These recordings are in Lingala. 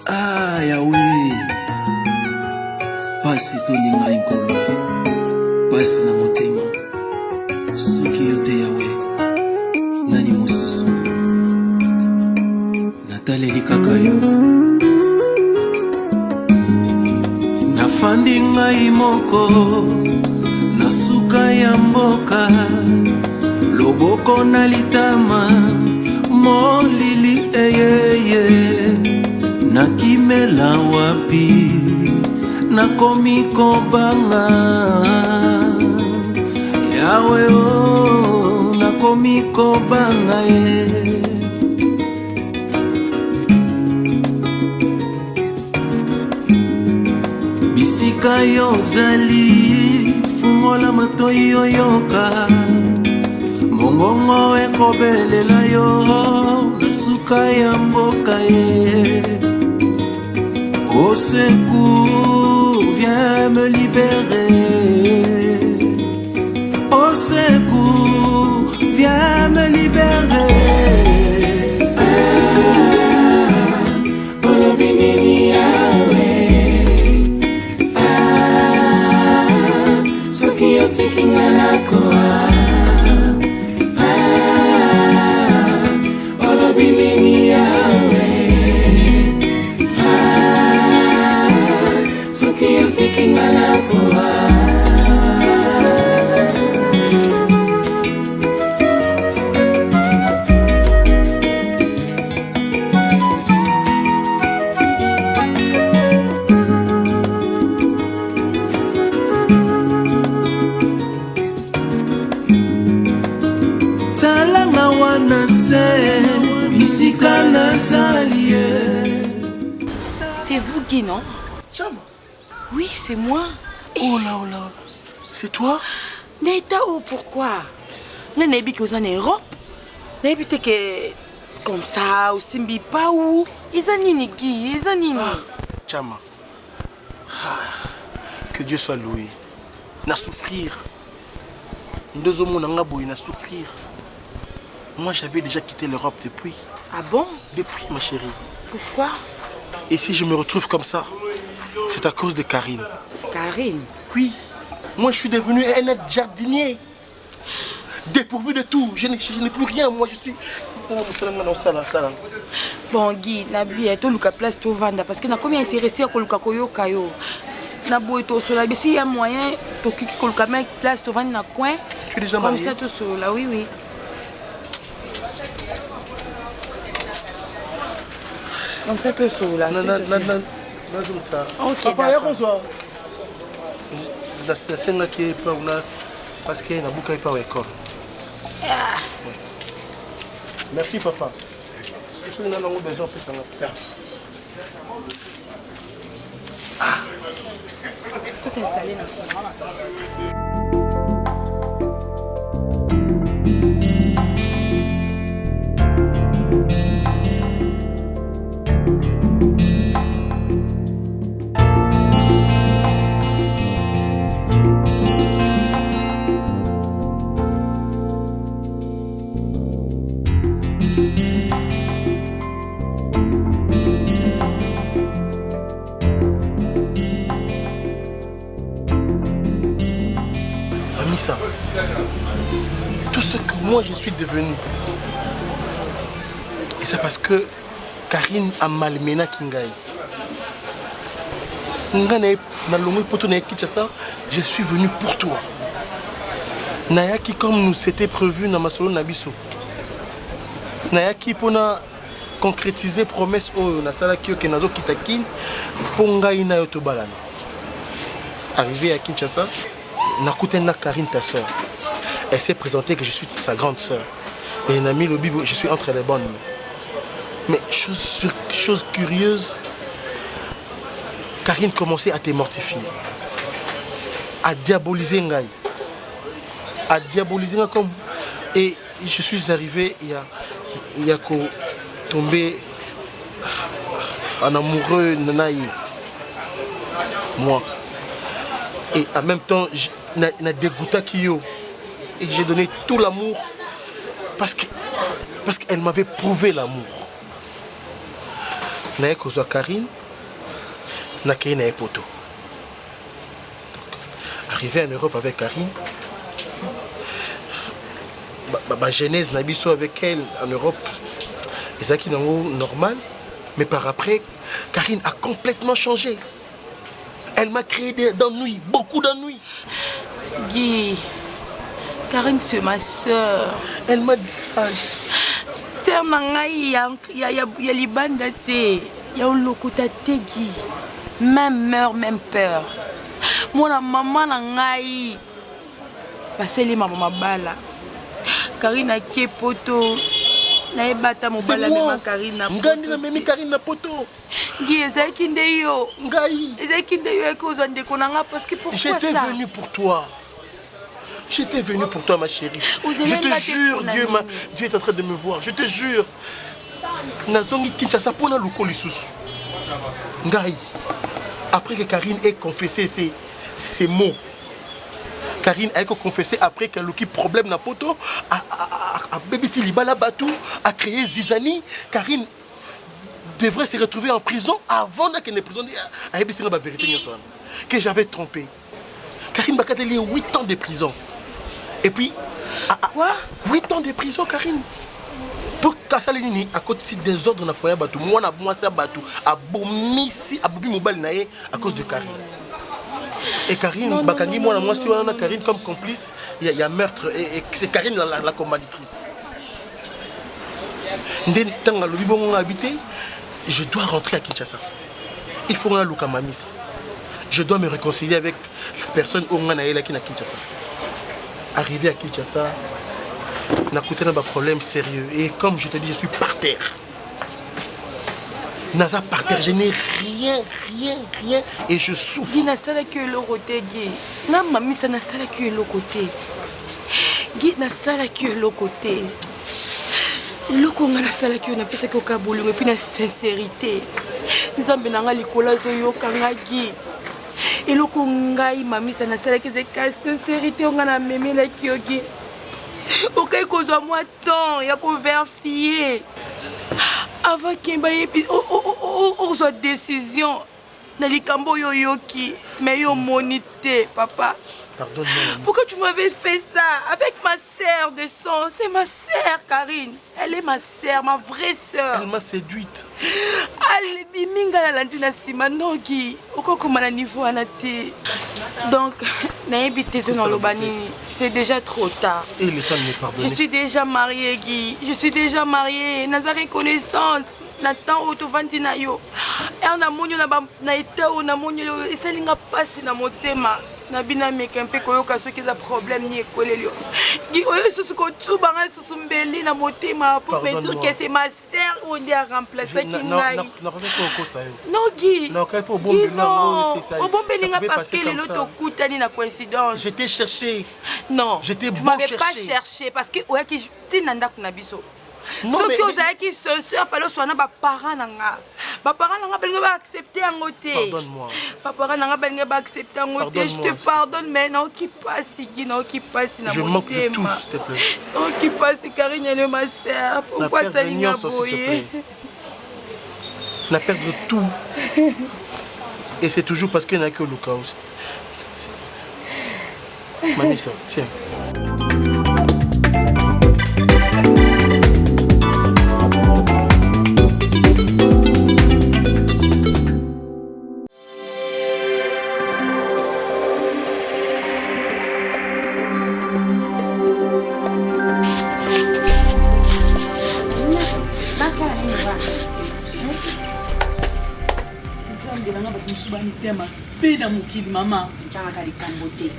Ah Yahweh, pasi etondi ngai Nkolo, pasi na motema, soki yo te Yahweh, nani mosusu? Nataleli kaka yo. Nafandi ngai moko na suka ya mboka, loboko na litama, molili eyeye, nakimela wapi? Nakomi kobanga Yawe, oh, nakomi kobanga ye. Bisika yo ozali, fungola matoi oyoka mongongo ekobelela yo na suka ya mboka ye. Au secours, viens me libérer. Au secours, viens me libérer. Olobi nini Yawe? Ah, soki otiki nga nakoa. Ah, olobi nini Yawe? Ah, soki otiki nga nakoa. Talanga wana se bisika nazali ye. C'est vous Guy, non? Chama. Oui, c'est moi. Oh là, oh là, oh là. C'est toi? Neta oh pourquoi? Nga nayebi ke oza na Europe. Nayebi te ke comme ça osimbi pau. Eza nini Guy? Eza nini? Ah, Chama. Ah, que Dieu soit loué. Na souffrir. Ndozomona nga boye na souffrir. Moi j'avais déjà quitté l'Europe depuis. Ah bon? Depuis ma chérie. Pourquoi? Et si je me retrouve comme ça, c'est à cause de Karine. Karine? Oui. Moi je suis devenu un aide jardinier. Dépourvu de tout. Je n'ai plus rien. Moi je suis... Bon Guy, na bien toluka place tovanda parce que nakomi intéressé ya koluka koyoka yo. Na boye tosola bisi ya moyen tokoki koluka même place tovandi na coin. Tu es déjà Comme mariée? ça tosolola, oui oui. Comme ça tosolola. Nazongisa. Ok, Papa, ya d'accord. kozwa. Nasengaki ye epai kuna parce que nabukaki epai ya école. Merci papa. Soki nga nango besoin opesa nga. To s'installer na coin. Amissa, tout ce que moi je suis devenu, et c'est parce que Karine a malmené Kingai. Nga na na longwe poto na Kinshasa, je suis venu pour toi. Nayaki comme nous c'était prévu na masolo na biso. Nayaki pona concrétiser promesse oyo nasalaki yo ke nazokita Kin mpo ngai na yo tobalana. Arrivé à Kinshasa, nakutani na Karine ta sœur. Elle s'est présentée que je suis sa grande sœur. Et Nami Lobi, je suis entre les bonnes mains. Mais chose, chose curieuse, Karine commençait à te mortifier, à diaboliser ngai, à diaboliser ngai comme... Et je suis arrivé, il y a, il y a tomber En amoureux na ye. Moi. Et en même temps, na, na dégoûtaki yo. Et j'ai donné tout l'amour parce que parce qu'elle m'avait prouvé l'amour. Naye kozwa Karine, nakei na ye poto. Arrivé en Europe avec Karine, ba, ba, ba genèse na biso avec elle en Europe, ezalaki nango normal, mais par après, Karine a complètement changé. Elle m'a créé d'ennuis, beaucoup d'ennuis. Guy, Karine, c'est ma sœur. Elle m'a dit ça. Sœur na ngai ya, ya, ya, ya libanda te, ya olokota te Guy. Même meur, même peur. Mwana mama na ngai basali mama mabala. Karine ake poto nayeba ata mobali amema Karine na Ngai nde namemi Karine na poto. Guy ezalaki nde yo. Ngai. Ezalaki nde yo eke ozwa ndeko na nga parce que pourquoi ça? J'étais venu pour toi. J'étais venu pour toi ma chérie. Je te jure Dieu ma Dieu est en train de me voir. Je te jure. Nazongi Kinshasa pona luko lisusu. Ngai. Après que Karine ait confessé ses, ses mots, Karine a confessé après qu'elle a problème na poto, a, a, a, a, a libala batou, a créé zizani. Karine devrait se retrouver en prison avant nakende prison ayebisi nga bavérité nyonso wana que j'avais trompé. Karine bakateli ye 8 ans de prison et puis quoi 8 ans de prison Karine mpo asali nini akotisi désordre na foyer ya bato mwana mwasi ya bato abomisi abomi mobali na ye à cause de Karine et Karine bakangi mwana mwasi wana na Karine comme complice ya, ya meurtre et, et c'est Karine la, la, la commanditatrice nde ntango alobi bongo nga abi te je dois rentrer à Kinshasa il faut nga luka mamisa je dois me réconcilier avec la personne oyo nga nayelaki na Kinshasa arrivé à Kinshasa nakutana ba problème sérieux et comme je te dis je suis par terre naza par terre je n'ai rien rien rien et je souffre Guy nasalaki yo eloko te Guy na mamisa nasalaki yo eloko te Guy nasalaki yo eloko te eloko ngai nasalaki yo napesaki yo kaka bolingo epuis na sincérité nzambe na ngai likolo azoyoka ngai Guy eloko ngai mamisa nasalaki ezalaki sincérité oyo ngai namemelaki yo Guy okei kozwa mwa temps ya koverifie avant ke bayebi ozwa décision na likambo oyo oyoki mais yo omoni te papa. Pourquoi tu m'avais fait ça avec ma sœur de sang? C'est ma sœur, Karine. Elle est ma sœur, ma vraie sœur. Elle m'a séduite. Alebimi nga nalandi na nsima noki okokoma na niveau wana te. Donc nayebi te soki naloba nini. C'est déjà trop tard. Et le temps de me pardonner. Je suis déjà mariée, Guy. Je suis déjà mariée. Naza reconnaissante. Na temps oyo tovandi na yo. Ere namoni yo na etat oyo namoni yo esali nga mpasi na motema. Na bino ameka mpe koyoka soki eza problème nini ekweleli yo. Guy oyo lisusu kotuba nga lisusu mbeli na motema pour me dire que c'est ma sœur oyo nde aremplaçaki ngai. Non Guy. Guy non. Obombeli nga parce que lelo tokutani na coïncidence. Je t'ai cherché. Non. Je t'ai Tu m'avais pas cherché parce que oyaki ntina ndako na biso. Soki ozalaki sincère fallait oswana na baparent na nga. Baparent na nga balingi baaccepte yango te. Baparent na nga balingi baaccepte yango te. Je te pardonne mais naoki pasi Guy, naoki pasi na motema. Naoki pasi Karine elle est ma sœur. Pourquoi asali nga boye? Na perdre tout. Et c'est toujours parce que nayaki oluka. Mamisa, tiens. Nzambe na nga bato mosusu ba mitema mpe na mokili mama. Ncangaka likambo te.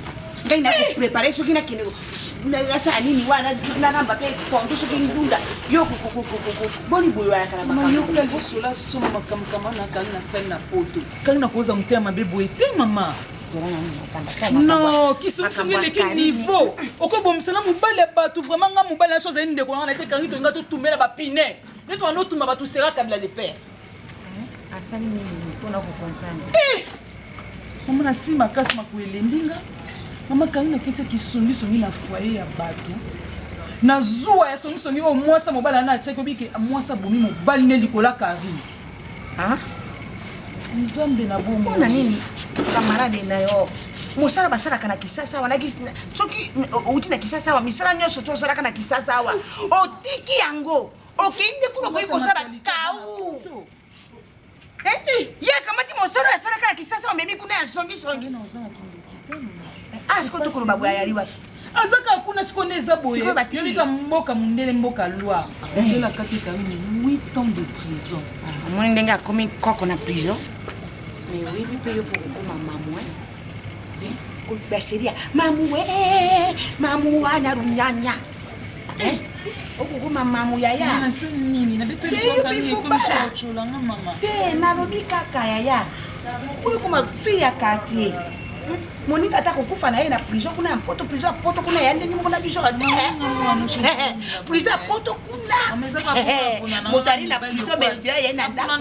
Ngai na prepare soki nakende nasala nini wana nalamba mpe pondu soki ndunda yo boni boye oyaka na makambo. Lisola soma makambo kama na kangi nasali na poto kangi nakoza motema mabe boye te mama. Non, kisongisongi eleki niveau okobomisa na mobali ya bato vraiment nga mobali na so azali ndeko na nga na te kangi tolinga totumbela bapine neti wana otumba bato sera kabila le père. Asali nini mpona ko comprendre? Eh! Mama na si makasi maku elembi nga. Mama Karine aketi kisongisongi na foyer ya bato. Na zuwa ya songisongi oyo mwasi mobali ana atiaki obike mwasi abomi mobali ne likola Karine. Ah? Nzambe na bomoi. Mpona nini camarade na yo mosala basalaka na kisasa awa soki outi na kisasa awa misala nyonso tosalaka na kisasa awa otiki yango okende kuna okoki kosala kau eh, ye akamati mosala oyo asalaka na kisasa amemi kuna ya songisongi ah sikoyo tokoloba boye ayali wapi aza kaka kuna sikoyo nde eza boye yobika mboka mondele mboka loi eh. mondele akati karine 8 ans de prison ah, omoni ndenge akomi koko na prison mais oyebi mpe yo mpo kokoma mamu eh? baseria mamu e mamu wana runyanya Eh? okokoma mamu yaya te nalobi kaka yaya okoma fille ya quartier hmm? moninga ata kokufa na ye na prison kuna ya mpoto prison ya poto kuna ya ndenge moko na biso te prison ya poto kuna moto ali na prison meldira ye na ndako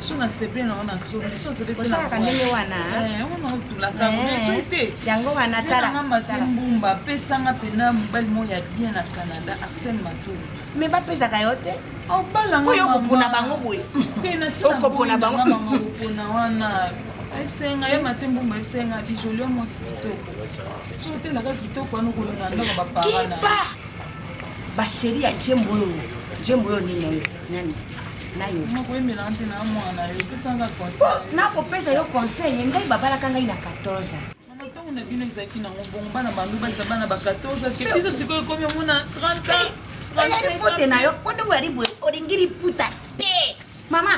so na sepeli nango na sombi so nasepeli osalaka ndenge wana eh, wana otulaka eh, soki te yango wana tala mati mbumba apesanga mpena mobali moko ya bien na canada arsène matulu me bapesaka yo te obalanga oyo okopona bango boye te okopona bango okopona wana ayebisa nga ye mati mbumba ayebisa nga bijoli mwasi kitoko so otelaka kitoko wana okolona ndako bapara na ba chérie ya jembo oyo jembo oyo nini oyo nani nayo nakopesa yo conseil ngai babalaka ngai na 14 ans ntango na bino ezalaki nango bongo bana bango baza bana ba 14 ke biso sikoyo ekomi omona 30 ans ezali faute na yo mpo ndenge oyali boye olingi liputa te mama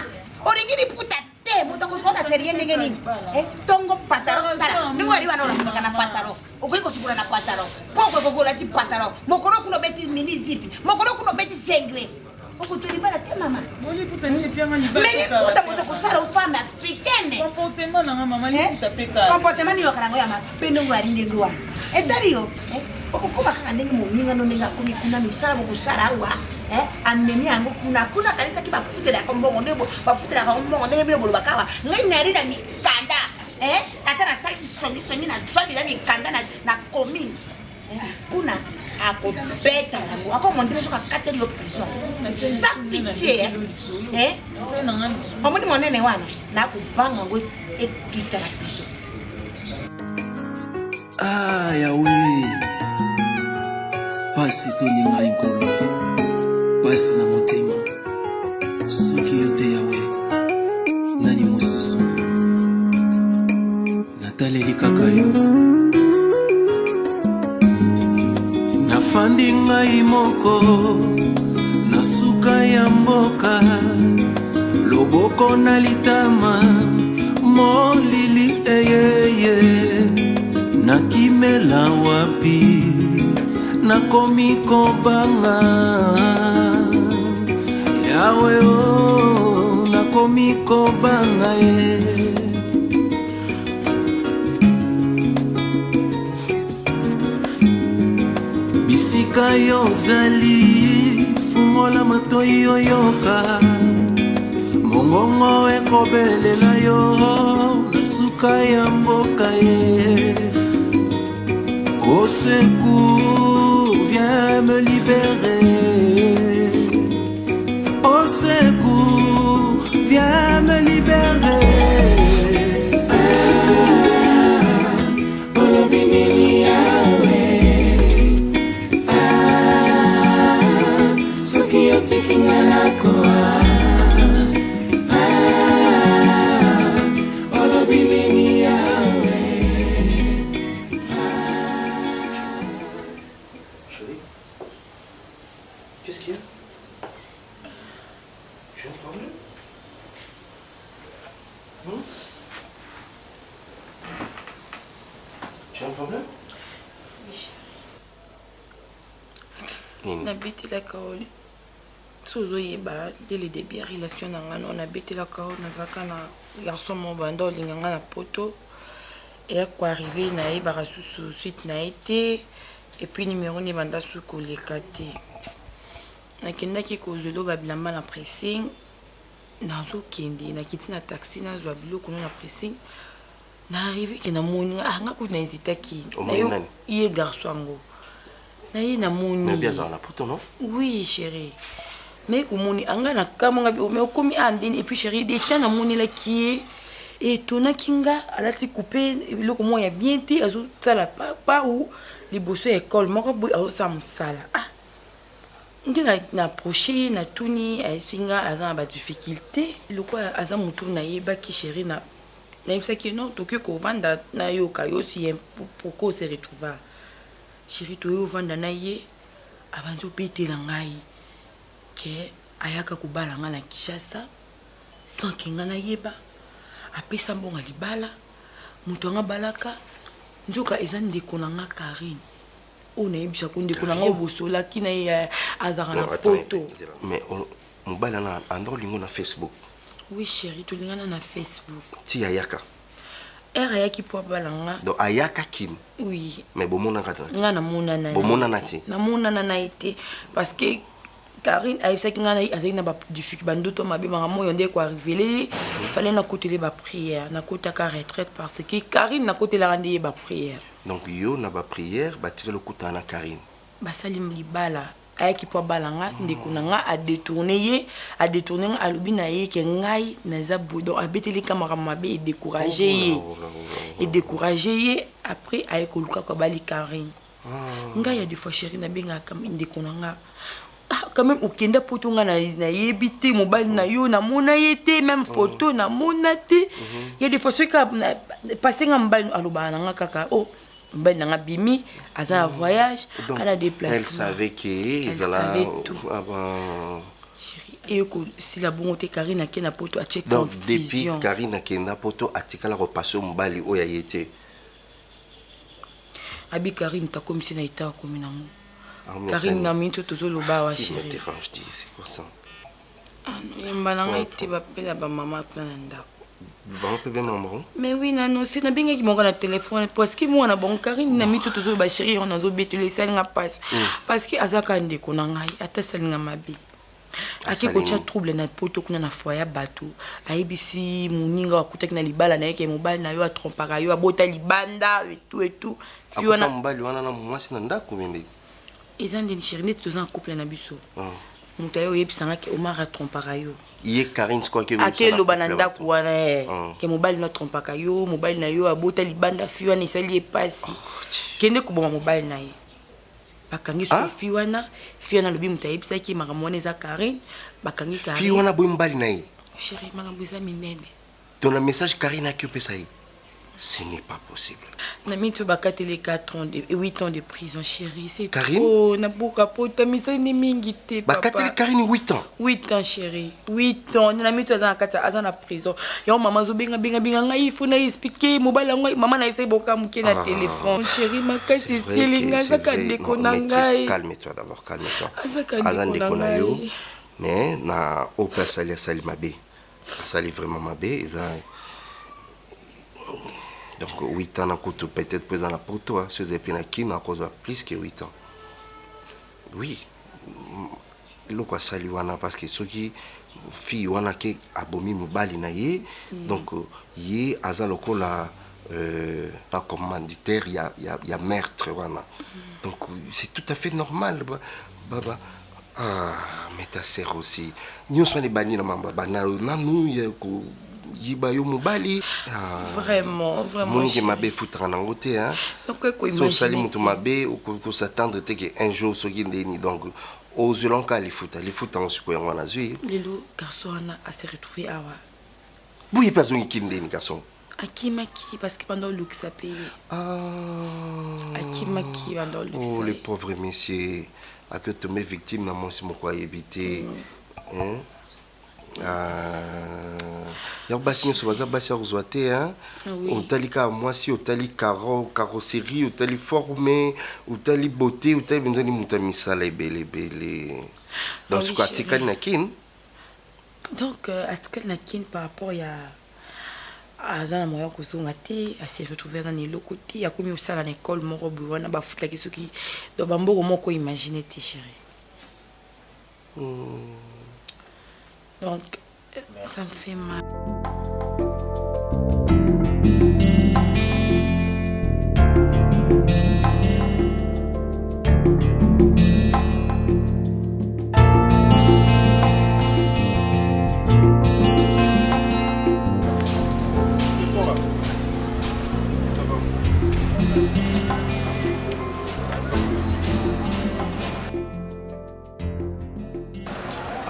olingi liputa te moto akozwa na serie ndenge nini eh, tongo pataro tala ndenge wali wana olamukaka na pataro okoki kosukola na pataro poko ekoki olati pataro mokolo kuna obeti mini zipi mokolo kuna obeti sengre okozwa libala te mama mais liputa moto akosala o femme africaine comportement nini okala yango ya mabe ndenge oyali ndenge wana etali yo eh? okokoma kaka ndenge moninga no ndenge akomi kuna misala bokosala awa eh, amemi yango kuna kuna akanisaki bafutelaka mbongo ndenge bafutelaka yango mbongo ndenge bino bolobaka awa ngai nayali na mikanda eh, ata nasali songisongi nazwa deja mikanda na commune eh, kuna akobeta yango akomondele soki akateli yo prison sans pitié omoni monene wana nakobanga yango ekita na prison Ah Yawe, pasi etondi ngai Nkolo, pasi na motema. Soki yo te Yawe, nani mosusu? Nataleli kaka yo. Nafandi ngai moko na suka ya mboka, loboko na litama molili eyeye nakimela wapi nakomi kobanga yawe o oh, nakomi kobanga ye bisika yo ozali fungola matoi oyoka mongongo ekobelela yo na suka ya mboka ye au secours viens me libérer au secours viens me libérer Ah, olobi nini yawe ah, soki otiki nga nakoa ah, olobi nini yawe Chérie, qu'est-ce qu'il y a Tu as un problème hmm Tu as un problème Nini nabetelaka yo so ozoyeba dès le début ya relation na ngai no nabetelaka yo nazalaka na garçon moko banda olinga ngai na poto eya koarrive nayebaka susu suite na ye te epuis numero ne ebanda su koleka te. Nakendaki kozwa eloko ya bilamba na pressing, nazokende nakiti na taxi nazwa biloko no na pressing, na arrive ke namoni ah nga kutu na hésitaki. Omoni nani? Ye garçon yango. Na ye namoni. Nayebi azala na poto non? Oui chérie. Naye komoni anga na kamwa nga mais okomi ah ndeni et puis chérie de temps namonelaki ye etonaki nga alati coupe eloko moko ya bien te azosala pau liboso ya ekole moko boye azosala mosala ah nde na approche ye natuni ayebisi nga aza na badifficulté lokola aza motu nayebaki chérie na nayebisaki ye non tokoki kovanda nayoka yo si pourquoi ose retrouva chérie toye ovanda na ye abandi obetela ngai ke ayaka kobala ngai na Kinshasa sans ke ngai nayeba apesa mbongo ya libala moto anga abalaka nzoka eza ndeko na nga Karine oyo nayebisako ndeko na nga oyo bosolaki na ye azalaka na poto. Mais mobali wana anda olingo na Facebook? Oui chérie, tolingana na Facebook. Ti ayaka? Heure ayaki po abala nga. Donc ayaka Kin? Oui. Mais bomonaka te? Nga namonana. Bomonana te? Namonana na ye te parce que Karine ayebisaki nga azalaki na ba difficulté ba ndoto mabe makambo oyo nde ko arrivele ye fallait nakotele ba prière nakotaka retraite parce que Karine nakotelaka nde ye ba prière. Donc yo na ba prière batikali okutana na Karine? Basali libala ayaki po abala nga ndeko na nga a detourne ye a detourne nga alobi na ye ke ngai naza boye donc abeteli ka makambo mabe e décourager ye e décourager ye après aye koluka ko abali Karine ngai ya des fois chérie nabengaka ndeko na nga ah, quand même okenda poto nga nayebi te mobali na yo namona ye te même photo namona te ya des fois soki passe nga mobali alobaka na nga kaka oh mobali na nga bimi aza na voyage ana déplacement. Elle savait que ezala savait tout. Ah ben... Chérie eye kosila bongo te Karine ake na poto atie Donc depuis Karine akenda poto atikala kopase mobali oyo aye te. Abi Karine takomisi na eta akomi nango Karine na minso tozoloba awa chérie. C'est quoi ça? Ah non, yamba na ngai te bapela bamama kuna na ndako. Bango mpe bengaka bango? Mais oui, nano se nabengaki bango na telefone parce que mwana bango Karine na miso tozoloba chérie yango nazobetela esali nga mpasi parce que aza kaka ndeko na ngai ata asali nga mabe ake kotya trouble na poto kuna na foyer ya bato ayebisi moninga akutaki na libala na ye ke mobali na yo atrompaka yo abota libanda etu etu. Fi wana mobali wana na mwasi na ndako mende eza ndeni chérie neti toza na couple na biso moto aye oyebisa nga ke Omar atrompaka yo. Ye Karine sikoyo ake ake loba na ndako wana eh, ke mobali no atrompaka yo, mobali na yo abota libanda fi wana esali ye pasi kende koboma mobali na ye. Bakangi sikoyo fi wana, fi wana alobi moto ayebisaki ye makambo wana eza Karine, bakangi Karine. Fi wana aboyi mobali na ye. Chérie makambo eza minene. Donc na message Karine aki opesa ye ce n'est pas possible. Na minti bakateli 4 ans de 8 ans de prison chérie, c'est trop na boka pota misani mingi te papa. Bakateli Karine 8 ans. 8 ans chérie, 8 ans na minti aza na kati aza na prison. Yango mama azo benga benga benga ngai il faut na expliquer mobali yango mama na yebisaki boka moke na téléphone. Chérie makasi esili ngai azaka ndeko na ngai. Calme-toi d'abord, calme-toi. Azaka ndeko na yo. Mais na ope asali asali mabe. Asali vraiment mabe eza donc 8 ans na kutu peut-être po eza na poto so ezali mpe na Kin akozwa plus que 8 ans. Oui, eloko asali wana parce que soki fille wana ke abomi mobali na ye donc ye aza lokola euh, commanditaire ya, ya, ya meurtre wana donc c'est tout à fait normal ba, ba, ba, ah, mais ta sœur aussi nyonso wana ebandi na mambo bana nanu ya koyiba yo mobali. Ah, vraiment vraiment monike mabe efutaka nango te so osali moto mabe okosatendre te ke un jour soki ndeni donc ozwela nka lifuta lifuta yango sikoyo yango wana azwi lelo garçon wana ase retrouve awa boye mpe azongi ndeni garçon. Akimaki parce que banda olukisa mpe ye. Ah. Akimaki banda olukisa. Oh, le pauvre monsieur ake tombe victime na mwasi moko ayebi te. Hein? Ah, yango basi nyonso baza basi ya kozwa te hein? Otali kaka mwasi otali carrosserie otali forme otali beauté otali mpenza ni moto ya misala ebele ebele donc sikoyo atikali na Kin. Donc atikali na Kin par rapport ya aza na moyen kozonga te ase retrouve aza na eloko te akomi kosala na ekole moko boye wana bafutelaki soki donc bamboko moko imagine te chérie. Donc ça me fait mal.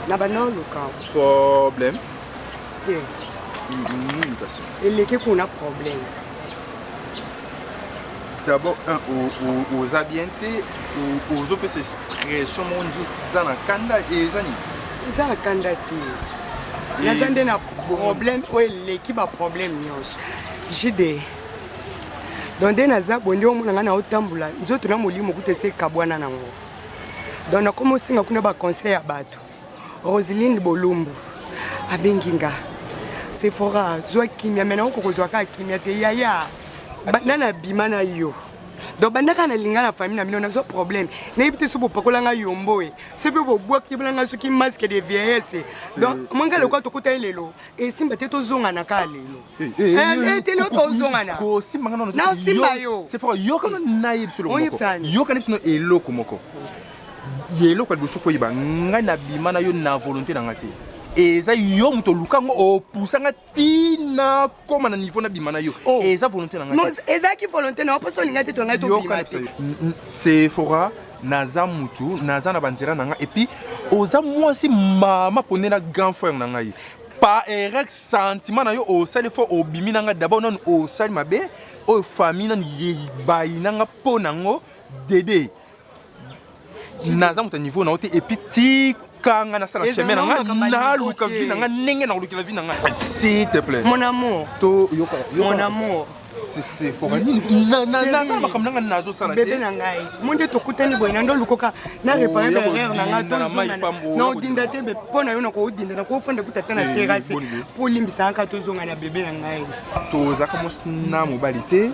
Na banda oluka problème te. Nini kasi? Eleki kuna problème. D'abord un, oza bien te, ozopesa expression moko nzi oza na kanda, eza nini? Eza na kanda te, naza nde na problème oyo eleki baproblème nyonso. Jide, donc nde naza boye, nde omona ngai naotambola nzoto na molimo kuta ese ekabwana nango. Donc nakomi osenga kuna baconseil ya bato. Roseline Bolumbu abengi nga, Sephora zwa kimia. Me naoko kozwa kaka kimia te yaya, banda na bima na yo. Donc banda kaka nalinga na famille na bino, nazwa problème. Nayebi te so bopakola nga yombo e, so mpe bobwakibela nga soki masque de vieillesse. Donc mwanga lokola tokutani lelo, esimba te, tozongana kaka lelo. Te lelo tozongana. Naosimba yo. Sephora, yokana nayebi so eloko moko. Oyebisa nini? Yokana biso eloko moko. Eloko ya liboso, koyeba ngai nabima na yo na volonté na ngai te. Eza yo moto oluka yango, opusa nga ntina koma na niveau nabima na yo. Eza volonté na ngai te. Ezalaki volonté na yo mposo olinga te to ngai tobima te. Sephora, naza mutu, naza na banzela na ngai, et puis oza mwasi mama ponde na grand frère na ngai. Par erreur sentiment na yo osali fo obimi na ngai. D'abord nanu osali mabe oyo famille nanu bayi na nga mpo nango dede. Naza moto ya niveau na yo te, et puis tika nga nasala chemin na nga, naluka vie na nga ndenge nakolukela vie na nga, s'il te plaît. Mon amour. To yoka. Mon amour. Sephora, nini? Nazala makambo na nga nazosala te. Bebe na ngai, mo nde tokutani boye, na nde olukoka na réparer baerreur na ngai. Tozongana na odinda te mpo na yo, na koodinda na koofanda kuta ata na terrasse mpo olimbisa kaka, tozongana bebe na ngai. Tozalaka mwasi na mobali te,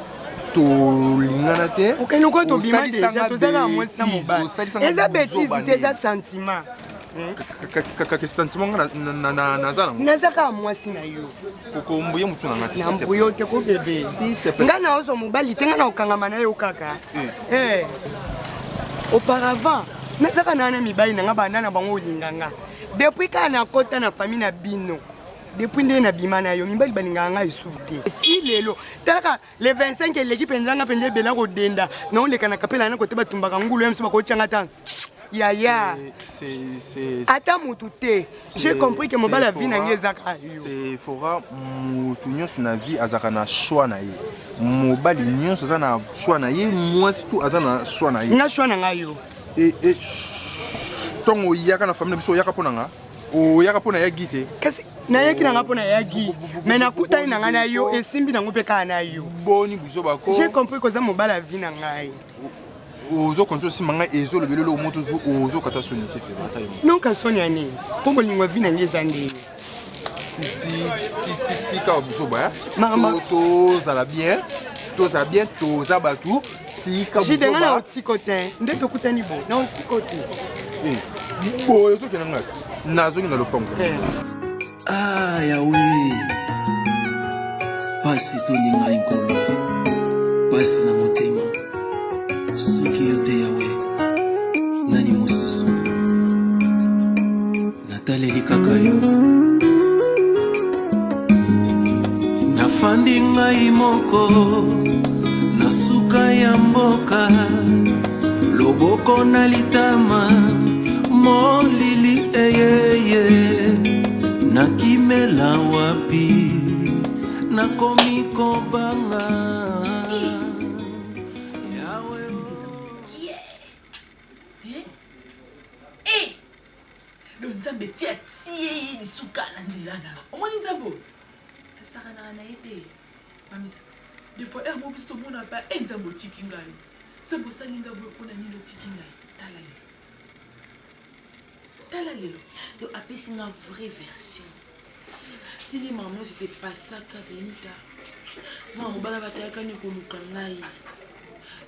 tolingana te. Okende okoyo tobima deja, tozalaka mwasi na mobali. Eza betise te, eza sentiment. Kaka sentiment nga naza nango. Naza kaka mwasi na yo. Kokombuye motu na nga te. Na mbuyo te ko bebe. Nga na ozwa mobali te, nga na okangama na yo kaka. Auparavant nazaka na na mibali na nga, banda na bango olinga nga. Depuis kaka nakota na famille na bino, depuis nde nabima na yo, mibali balingaka ngai esuku te ti lelo. Talaka le 25 eleki mpenza, nga mpenza ebela kodenda naoleka na kapela na kote batumbaka ngulu ya mosu, bakotyanga ta yaya ata mutu te. J'ai compris que mobali ya vie na ngai eza kaka yo. Sephora, motu nyonso na vie azalaka na choix na ye. Mobali nyonso aza na choix na ye, mwasi tu aza na choix na ye. Nga choix na ngai yo. Ntongo oyaka na famille na biso, oyaka mpo na nga, oyaka mpo na ya gi te. Kasi nayaki na nga mpo na yagi, me nakutani na ngai na yo, esimbi nango mpe kaka na yo. Boni buzo bako. J'ai compris koza mobali ya vie na ngai. Ozokonti osimba ngai, ezolobela eloko moto ozokata soni te fe ata yo. Noka soni ya nini? Mpo bolingo ya vie na ngai eza ndenge. Tika biso ba tozala bien, tozala bien, toza bato. Tika. Jide, ngai na otiko te, nde tokutani bo na otiko te. Boye ozokenda, ngai nazongi na lopango. Ah Yawe, pasi etondi ngai Nkolo, pasi na motema. Soki yo te Yawe, nani mosusu? Nataleli kaka yo. Nafandi ngai moko na suka ya mboka, loboko na litama, molili eyeye, nakimela wapi? Nakomi kobanga Yawe. Do Nzambe ti atie ye lisuka na nzela na omoni Nzambe oyo asakanaka na ye te. Mamisa, des fois heure moko biso tomona pa e Nzambe otiki ngai, Nzambe osali ngai boye mpona nini otiki ngai? Tala lelo, tala lelo. Donc apesi nga vraie version tindi mama nyonso sepasaka. Benita, mwana mobala batayaka ni koluka ngai.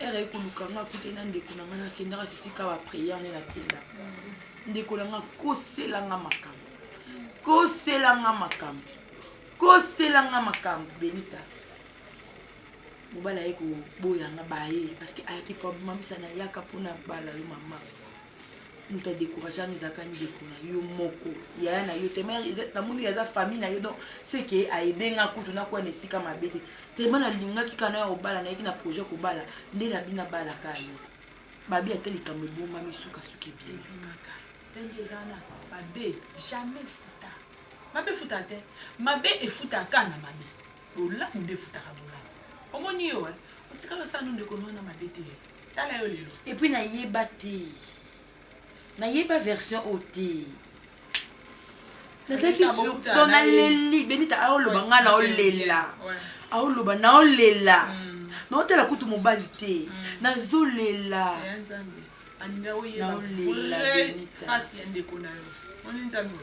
Heure aye koluka nga akutani na ndeko na nga nakendaka sisika ba prière nde nakenda. Ndeko na nga akosela nga makambo. Kosela nga makambo. Kosela nga makambo Benita. Mobali aye koboya nga baye parce que ayaki po mamisa na yaka po na bala yo mama. Moto a decourage nga ezalaka ndeko na yo moko yaya na yo te namoni aza famille na yo donc c'est que a aide nga kutu nakuwa na esika mabe te tellement nalingaki kaka naya kobala nayaki na projet kobala nde na bino abalaka yo babi ata likambo ebombami sukasuka ebimaka ndenge eza wana mabe jamais efuta mabe efutaka te mabe efutaka kaka na mabe bolamu nde efutaka bolamu omoni yo eh? otikala osala no ndeko no wana mabe te eh? Tala yo lelo. Et puis na yeba te. Na yeba version oyo te. Nazalaki sur donc na leli Benita aoloba nga na olela. Aoloba na olela. Mm. Na otala kutu mobali te. Mm. Nazolela. Ya Nzambe. Alinga oyeba vrai face ya ndeko na yo. Moni Nzambe.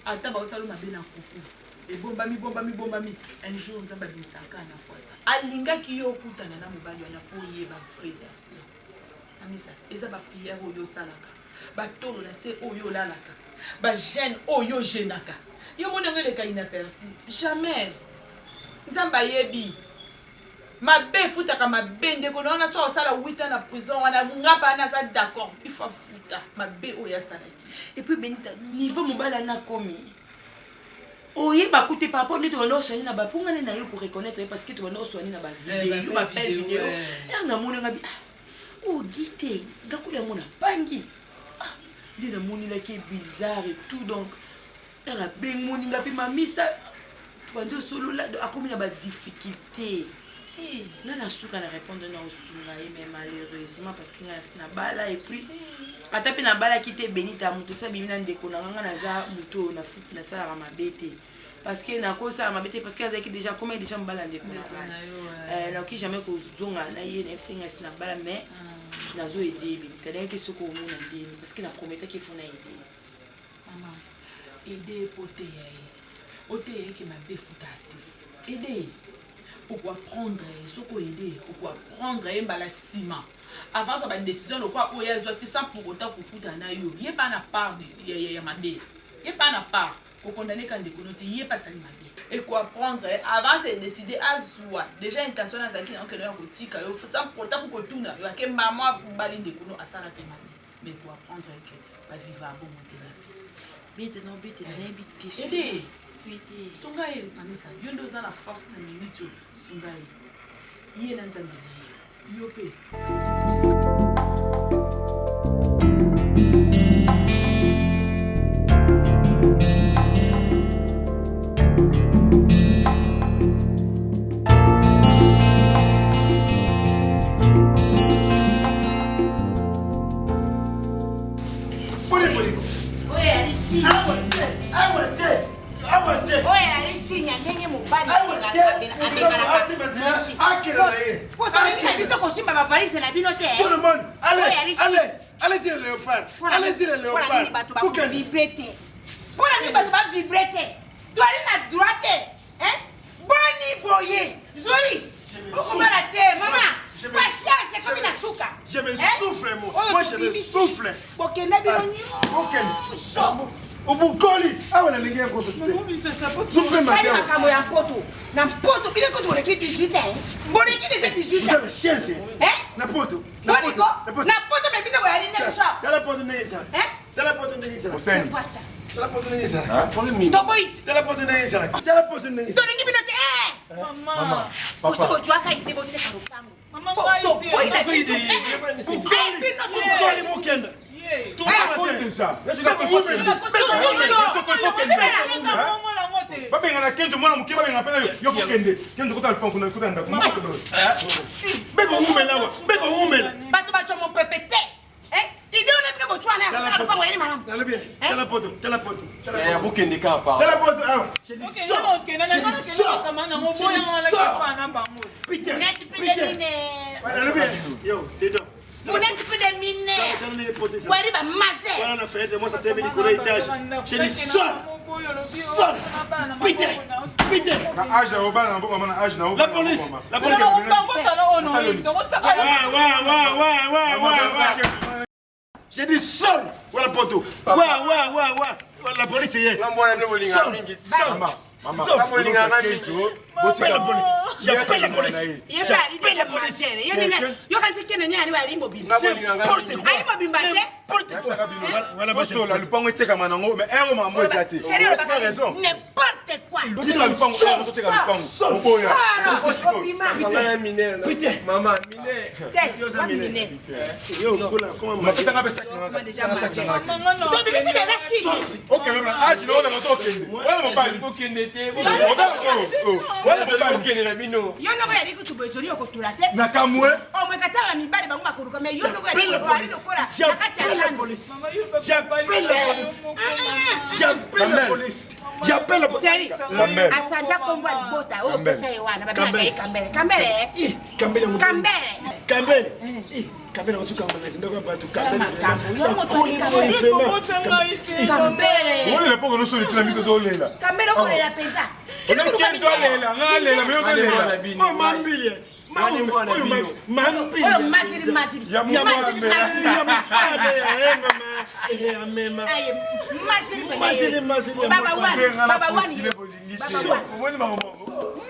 Ata baosala mabe na kuku. Ebombami bombami bombami un jour nzambe abimisaka kaka na pwasa. Alingaki yo okutana na mobali wana po oyeba vraie version. Mamisa eza ba prière oyo osalaka, ba tolo na se oyo olalaka, ba jeune oyo ogenaka. Yo omoni yango eleka inaperçu? Jamais. Nzambe ayebi. Mabe efutaka mabe ndeko na wana soki osala 8 ans na prison wana nga pa naza d'accord il faut afuta mabe oyo asalaki. Et puis Benita niveau mobali wana akomi oyeba kute par rapport nde tobanda oswani na ba po nga nde naye ko reconnaître ye parce que tobanda oswani na ba video ba belle video heure namoni nga bi ah oyo Guy te nga kutu yango na pangi ah nde namonelaki ye bizarre et tout donc heure abengoni nga pe mamisa tobandi osolola akomi na ba difficulté nga na suka na répondre na osunga ye mais malheureusement parce que nga nasi nabala et puis ata mpe nabalaki te benita moto osi abimi na ndeko na nga nga naza moto oyo na futi nasalaka mabe te parce que nakosala mabe te parce que azalaki déjà akomaki déjà mobala ya ndeko na ngai nakoki jamais kozonga na ye nayebisi ngai esi nabala mais nazo aide benita nayebi te soki omona ndeni parce que na prometaki efo na aide Mama, aide ye po oteya ye. Oteya ye ke mabe efutaka te. Aide ye. Oko apprendre ye. Soki o aide ye, oko apprendre ye mbala sima. Avant azwa ba decision lokola oyo ye azwaki sans pour autant kokutana na yo. Ye pe aza na part ya mabe. Ye pe aza na part. Ko condamner kaka ndeko no te. Ye pe asali mabe. Eko apprendre ye avant a se decider azwa dejà intention wana azalaki na yango ke no ya kotika yo sans pour autant kotuna yo ake maman abali ndeko no asala pe mabe. Mais ko apprendre ye que ba vivaka bongo te na vie. Betela obetela nayebi te. Ede sunga ye mamisa yo nde oza na force na minute oyo sunga ye ye na nzambe na ye yo pe biso kosimba bavalise na bino te Tout le monde, allez, allez, allez-y le léopard, allez-y le léopard. bato bavibre te mpo na nini bato bavibre te toali na droit te boni boye zori okomala te mama patience ekomi na suka Je me souffle moi. Moi je me souffle. Bokenda bino nyonso. Obukoli awa nalingi yango susu te. Sali makambo ya mpoto. Na mpoto bino kutu boleki 18 ans. Boleki déjà 18 ans. Vous avez chien c'est. Hein? Na poto. Na poto. Na poto mais bino boyali nde biso. Tala poto ndenge ezala. Hein? Tala poto ndenge ezala. C'est quoi ça? Tala poto ndenge ezala. Toboyi. Tala poto ndenge ezala. Tala poto ndenge ezala. Tolingi bino te. Mama. Bosi bozwaka ide boteka lopango. Toboyi na biso. Bukoli mokenda. Babengana kenzo mwana moke babengana mpe nayo yo fokende kenzo kota alfa kuna kota ndako beko umela wa beko umela bato bazwa mopepe te ide wana bino botwana ya kotala lopango yali malamu nalobi tala poto tala poto bokende kaka par tala poto awa je dis sors je dis sors je dis sors Peter Vous n'êtes plus des mineurs. Peter nalobi yo dedans Vous n'êtes plus des mineurs. Wari ba maze. Wana na fenêtre moi ça teme likolo étage. Je dis sors. Sors. Peter. Peter. Na âge na obala na mbongo na âge na La police. La police. Ouais ouais ouais ouais ouais ouais ouais. J'ai dit sors. Voilà poto. Ouais ouais ouais ouais. La police y est. Sors. Sors. Sors. J'appelle la police. J'appelle la police. J'appelle la police. Yokanisi kene ni ali ali mobimba. N'importe quoi. Ali mobimba te. N'importe quoi. Voilà bosola lupango etekama nango mais ero mambo eza te. Sérieux, Ozali raison. N'importe quoi. Toteka lupango, ero toteka lupango. Oboya. Peter. Maman, mineur. Te, Yo mineur. Yo kola comment Mapetanga mpe saki na nga. Saki na nga. Tobimisi deja signe. Okende na age na oyo na moto okende. Wana mobali. Okende te. Wana mobali. Okende na bino. Yo ndoko yali kutu boye ezoli okotola te. Na kamwe. Omweka ta ba mibali bango bakoluka mais yo ndoko yali J'appelle la kutu ali police. lokola na kati ya J'appelle la zando. police. J'appelle la police. J'appelle la police. J'appelle la police. Seri, Kambele. asanja kombo ya libota oyo opesa ye wana babengaka ye kambele kambele Eh, Kambele. Kambele. Kambele. Eh, Kambele otu kambele ndoko bato Kambele. Makambo. Ça Yo moto coule ali Kambele. vraiment. Kambele. Olela mpo konoso litila miso ozolela. Kambele okolela mpenza. Kenzo alela, nga alela, mais yo ozolela. Oh mambili. Mwana Oyo bino. mambili. Oyo masili masili. Ya Masili mwana masili. Ya mwana ya mama. Eh amema. Aye, masili mpenza. Masili masili. ya Baba mwana. wani, baba wani. Postile bolingisi. Baba wani. Omoni makambo yango.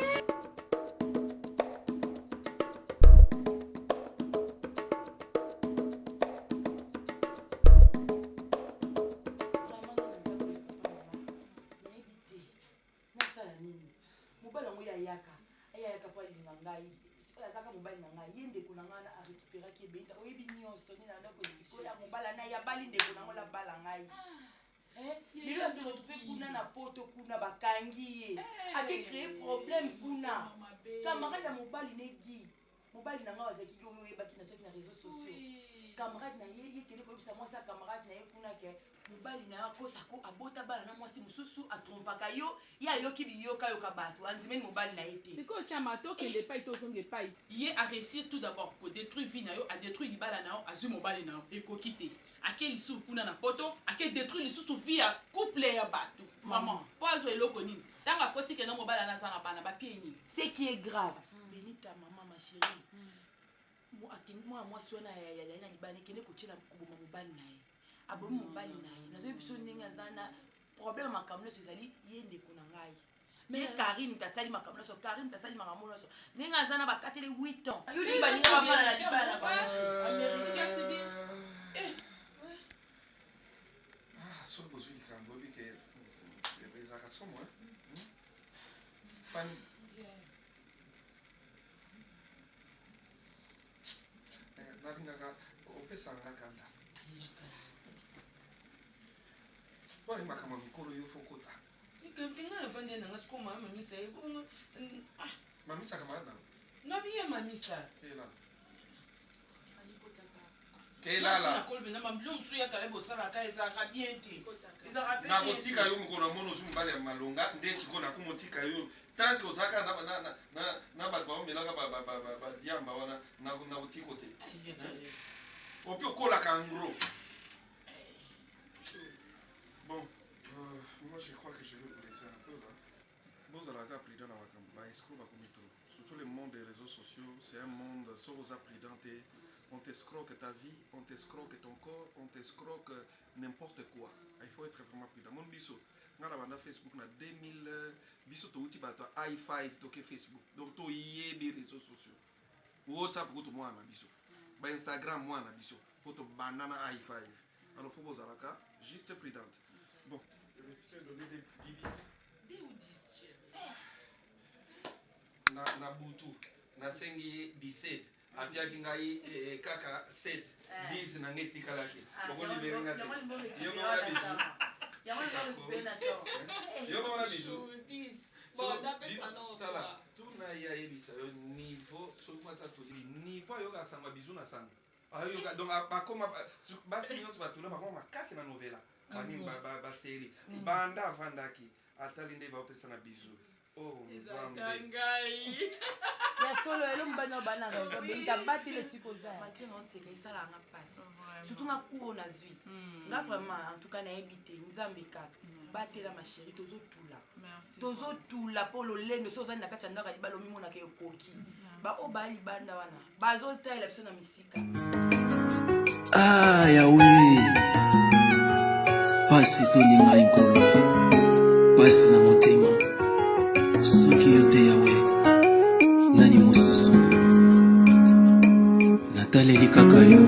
Nayebi te nasala nini. Mobali yango ye ayaka ayayaka mpo alinga ngai, azaka mobali na ngai, ye ndeko na ngai wana arécupéraki ebenta. Oyebi nyonso nde nanda koexplike oyo mobali na ye abali ndeko nango labala ngai. Lelo ase retrouve kuna na poto, kuna bakangi ye, ake créer problème kuna. Camarade ya mobali negi, mobali na ngai azalaki oyo oyebaki na soki na réseaux sociaux, camarade na ye, ye kende koyebisa mwasi ya camarade na ye kuna ke mobali na yo akosako, abota bana na mwasi mosusu, atrompaka yo. Ye ayoki biyokayoka bato, andimeli mobali na ye te. Sikoyo tiama tokende epai, tozonga epai. Ye aréussir tout d'abord kodétruire vie na yo, adétruire libala na yo, azwi mobali na yo, ekoki te, ake lisusu kuna na poto, ake détruire lisusu vie ya couple ya bato. Vraiment, mpo azwa eloko nini? Ntango akosi kenda, mobali ana aza na bana, bapie nini? Ce qui est grave, Benita, mama, ma chérie, akende mwana mwasi wana ya na libala, ekende kotiela koboma mobali na ye, abomi mobali na ye. Nazoyebi biso ndenge aza na problème ya makambo nyonso, ezali ye ndeko na ngai ye Karine tasali makambo nyonso, Karine tasali makambo nyonso ndenge aza na bakateli 8 ans. Yuli balinga bafana na libala na bango. Ah, soki bozwi likambo, oyebi ke ezalaka somo. Fani, nalingaka opesaka nga kanda mpona makambo ya mikolo. Yo fo kota. Nga nafandi nanga sikoyo, mama mamisa ye. Mamisa camarade na Nabi ye mamisa. Kelala, kelala. Nakolo mpenza mabilo mosusu yaka ye bosalaka, ezalaka bien te, ezalaka pe bien te. Nakotika yo mokolo na mona ozwi mobali ya malonga. Nde sikoyo nakomotika yo tant que ozalaka na bato baomelaka badiamba wana. Nakotiko te, opi okolaka en gros. Bon, moi je crois que je vais vous laisser un peu là. Bozalaka prudent na makambo baescrocs bakomi trop, surtout le monde des réseaux sociaux. C'est un monde, soki oza prudent te, on t'escroque ta vie, on t'escroque ton corps, on t'escroque n'importe quoi. Il faut être vraiment prudent. Mon biso nga na banda Facebook na 2000, biso touti bato ya i5, toke Facebook, donc toyebi réseaux sociaux. WhatsApp kutu mwana na biso, baInstagram mwana na biso, mpo tobanda na i5. Alors faut bozalaka juste prudente. Bon, je vais te donner des 10 bis. 2 ou 10, chéri. Na butu nasengi ye 17, apiaki ngai kaka 7 10 na ngai etikalaki. Bokolibere nga te. Yo mona bisu, yo mona bisu. Tala, tuna ye ayebisa yo niveau. Soki mwasi atoli niveau, ayoka sango ya bizu na sango ayoka. Donc bakoma basi nyonso batuna, bakoma makasi na novela banini, basérie. Banda avandaki, atali nde baopesa na bizu. Oh, Nzambe. Ngai. Ya solo elo mobali na bana raison benga batela esika oza. Malgré na oseka esalaka nga mpasi surtout nga cour oyo nazwi nga vraiment en tout cas nayebi te nzambe kaka batela ma chérie tozotula tozotula mpo lolendo soki ozali na kati ya ndako ya libala omimonaka ekoki baoyo baya libanda wana bazotalela biso na misika. Ah Yawe, pasi etondi ngai Nkolo, pasi na motema. Soki yo te Yawe, nani mosusu? Nataleli kaka yo.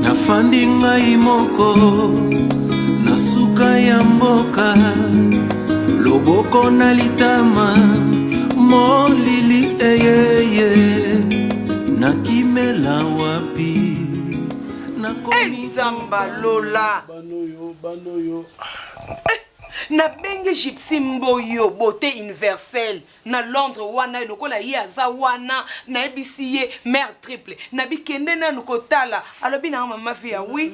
Nafandi ngai moko na suka ya mboka, loboko na litama, molili eyeye, nakimela wapi? Nzamba lola nabengi gypsy mboyo beauté universelle na londres wana lokola ye aza wana nayebisi ye mare triple nabi kende nanu kotala alobi nanga mama via oui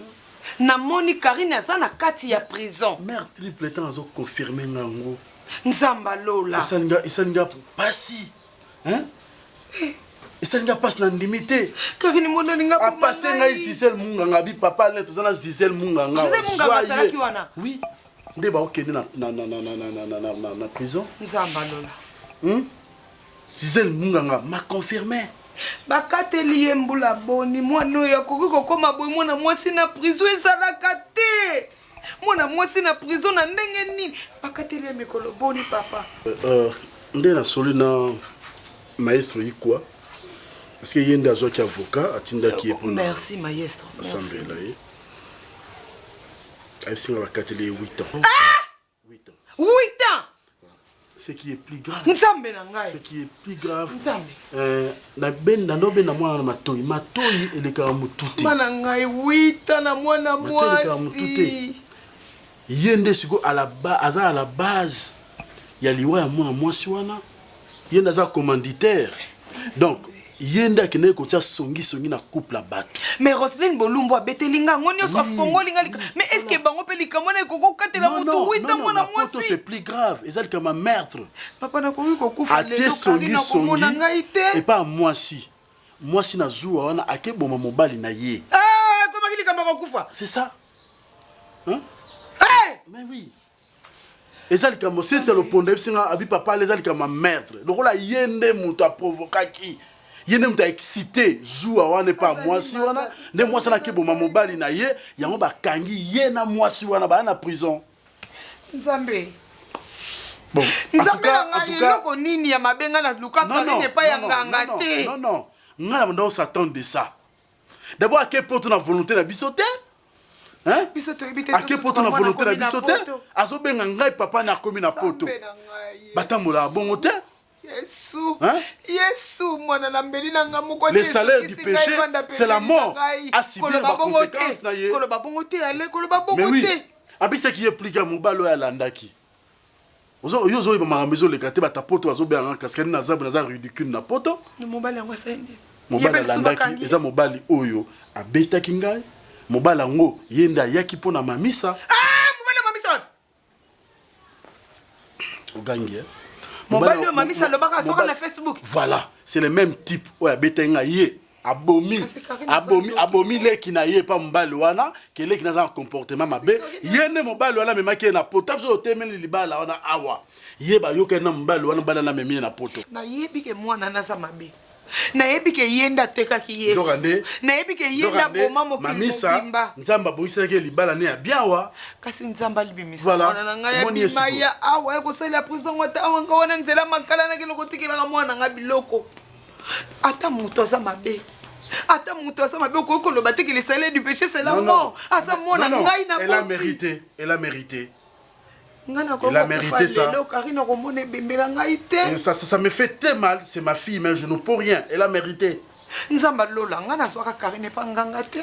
namoni karine aza na kati ya prison. Mare triple ntango azo confirme nga yango nzamba lola esali nga pasi hein? Esali nga pasi na ndimi te. Karine monani nga apase ngai Gisèle Munganga abi papa Alain toza na Gisèle Munganga. Gisèle Munganga azalaki wana. Oui nde baokende na, na, na, na, na, na, na, na, na, na prison. Nzamba lola. Gisèle Munganga m'a confirmé. Bakateli ye mbula boni mwana oyo akoki kokoma boye mwana mwasi na prison ezalaka te mwana mwasi na prison na ndenge nini bakateli ye mikolo boni papa. Nde nasoli na maestro Ikwa parce que ye nde azwaki avocat atindaki ye mpona Merci maestro. Merci. asambela ye ayebisi nga bakateli ye 8 ans. Ah! 8 ans. Ce qui est plus grave. Nzambe na ngai. Ce qui est plus grave. Nzambe. Na benda ndo benda mwana na matoi. Matoi elekaka mutu te. Bana ngai 8 ans na mwana Matoi elekaka mutu te. mwasi. Ye nde sikoyo à la ba, aza à la base ya liwa ya mwana mwasi wana. Ye nde aza commanditaire. Donc ye nde akendaki kotia songi songi na couple ya bato. Mais Roseline Bolumbu abeteli nga yango nyonso afongoli nga mais est-ce que bango mpe likambo wana ekoki kokatela moto 8 ans mwana na poto mwasi? c'est plus grave, eza likambo ya meurtre. Papa nakoki kokufa Atie lelo songi Karine akomona songi ngai te. epa ya mwasi. Mwasi na zuwa wana akeboma mobali na ye. Ah, ekomaki likambo ya kokufa. C'est ça. Hein? Hey! Mais oui. Eza likambo Cynthia Loponda ayebisi nga abi papa ale eza likambo ya meurtre. Lokola ye nde moto aprovokaki. Ye nde moto aexcité zuwa wana epa ya mwasi wana nde mwasi wana akeboma mobali na ye yango bakangi ye na mwasi wana baya na prison. Nzambe. Bon, Nzambe na ngai eloko nini ya mabe ngai naluka Non, non, Karine epai ya non, non, nganga non, te. Non, non. Nga na banda s'attendre de ça. D'abord ake poto na volonté na biso te. Hein? Biso toyebi te Ake tosutuka poto na mwana volonté na akomi na biso te. poto. Azobenga ngai papa na akomi na poto. Nzambe na ngai. Batambolaka bongo te. Yesu. Hein? Yesu mwana na mbeli na ngai moko Le te salaire du esukisi ngai péché, vanda c'est la pembeni na mort. ngai. A subir Koloba ba bongo conséquences te. na ye. Koloba bongo te ale koloba Mais bongo oui. te. Abisaki ye plika mobali oyo alandaki. Ozo yo ozoyeba makambo ezoleka te bato ya poto bazobenga nga kasi kani naza naza ridicule na poto. No mobali yango asali nini? Mobali Ye mpe lisusu alandaki bakangi ye. eza mobali oyo abetaki ngai. Mobali yango ye nde ayaki mpo na mamisa. Ah, mobali ya mamisa wapi? Ogangi eh? Mobali oyo mamisa alobaka azoka na Facebook. Voilà, c'est le même type oyo abetaki ngai ye abomi abomi abomi leki na ye pa mobali wana ke leki naza na comportement mabe ye nde mobali wana amemaki ye na poto biso totemeli libala wana awa ye bayokani na mobali wana mobali wana amemi ye na poto. Nayebi ke mwana naza mabe. Nayebi ke ye nde atekaki Yesu. Nzoka nde Nayebi ke ye nde nzoka nde aboma mokili mamisa mobimba. Nzambe abongiselaki ye libala ne ya bien awa. Kasi Nzambe alibimisa Voilà. mwana na ngai Omoni ye abima sikoyo. ya awa ya kosalela prison ngo ata awa nga wana nzela makala nakende kotikelaka mwana na ngai biloko. Ata moto aza mabe. Ata moto aza mabe okoki koloba te que le salaire du péché c'est la Non, non. mort. Aza mwana Non, non. ngai na Elle a boti. mérité, elle a mérité. Ngai Elle a nakoki kokufa mérité ça. lelo Karine akomona ebembela ngai te. Et ça me fait très mal, c'est ma fille, mais je ne peux rien. Elle a mérité. Nzambe alola ngai nazwaka Karine epa nganga te.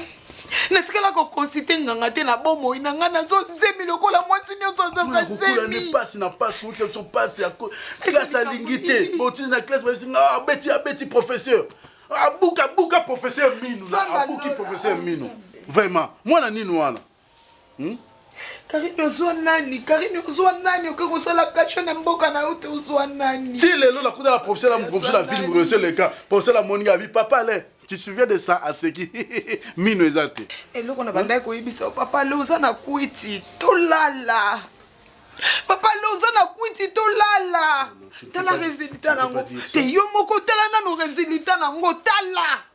Natikala koconsulte nganga te na bomoi na ngai nazozemi lokola mwasi nyonso azaka Kokula nde zemi. pasi na pasi kokisa biso pasi ya classe alingi te botindi na classe bayebisi nga abeti abeti professeur abuka abuka professeur minu na abuki professeur minu vraiment mwana nini wana? Karine ozwa nani? Karine ozwa nani? Okoki kosala kasho na mboka na yo te ozwa nani? Ti lelo nakuta na professeur na professeur na ville professeur leka professeur amoni nga abi papa Alain tu te souviens de ça aseki mino eza te. Eloko na bandaki koyebisa yo papa Alain oza na kwiti tolala. Papa Alain oza na kwiti tolala. Tala resultat nango. Te yo moko tala nanu resultat nango tala.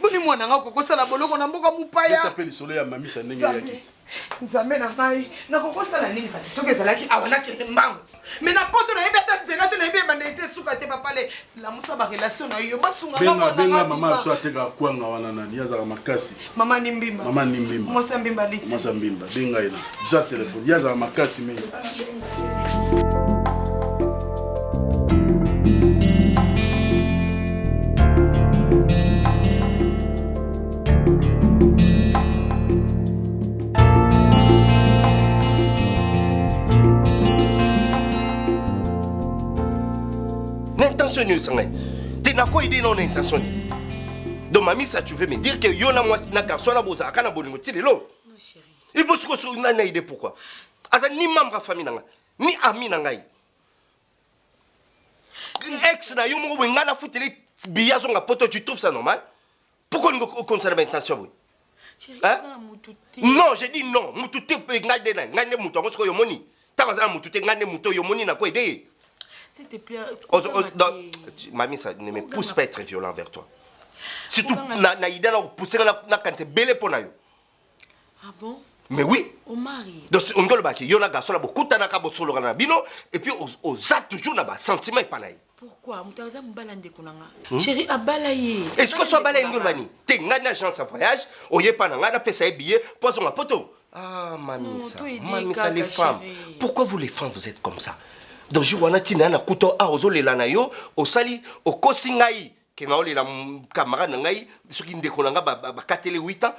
Boni mwana nga kokosala boloko na mboka mopaya. Beta pe lisolo ya mamisa ndenge eyaki ti. Nzambe na ngai nakokosala nini kasi soki ezalaki awa nakende mbangu me na poto nayebi ata nzela te nayebi ebandeli te suka te papale lamusa barelation na yo basunga benga benga mama biso atekaka kwanga wana nani ye azalaka makasi mama ni mbimba mama ni mbimba mwasi ya mbimba liti mwasi ya mbimba benga ye na zwa telefone ye azalaka makasi mingi Na intention nini osanga ye te nakoyede nao na intention nini donc mamisa tu veux me dire que yo na mwasi na garçon na bozalaka na bolingo ti lelo ipo sikoyo soki nani na ide pourquoi aza ni membre ya famille na ngai ni ami na ngai ex na yo moko boye ngai nafuteli biye azonga poto tu trouves ça normal pourquoi olingi okomisa na baintention boye Hein? Non, j'ai dit non. Mutu te pe ngai nde na ngai nde mutu yango sikoyo omoni. Ntango aza na mutu te ngai nde mutu oyo omoni nako aide ye. S'il te plaît, Ozo- ozo- non, tu- Mamie, ça ne me pousse pas à être violent vers toi. Surtout, na, na idée na pousser na na kante belé pona yo. Ah bon? Mais oui. Omari. Donc on doit le baki, yo na garçon na bokutanaka bosoloka na bino et puis oza toujours na ba sentiment epa na ye. Pourquoi moto aza mobali ya ndeko na nga hmm? chéri abala ye est-ce que so abala ye nde oloba nini te ngai na agence ya voyage oye epa na ngai napesa ye billet mpo azonga poto ah mamisa mamisa les femmes pourquoi vous les femmes vous êtes comme ça donc jour wana ntina ya nakuta ah ozolela na yo osali okosi ngai ke naolela camarade na ngai soki ndeko na ngai bakateli 8 ans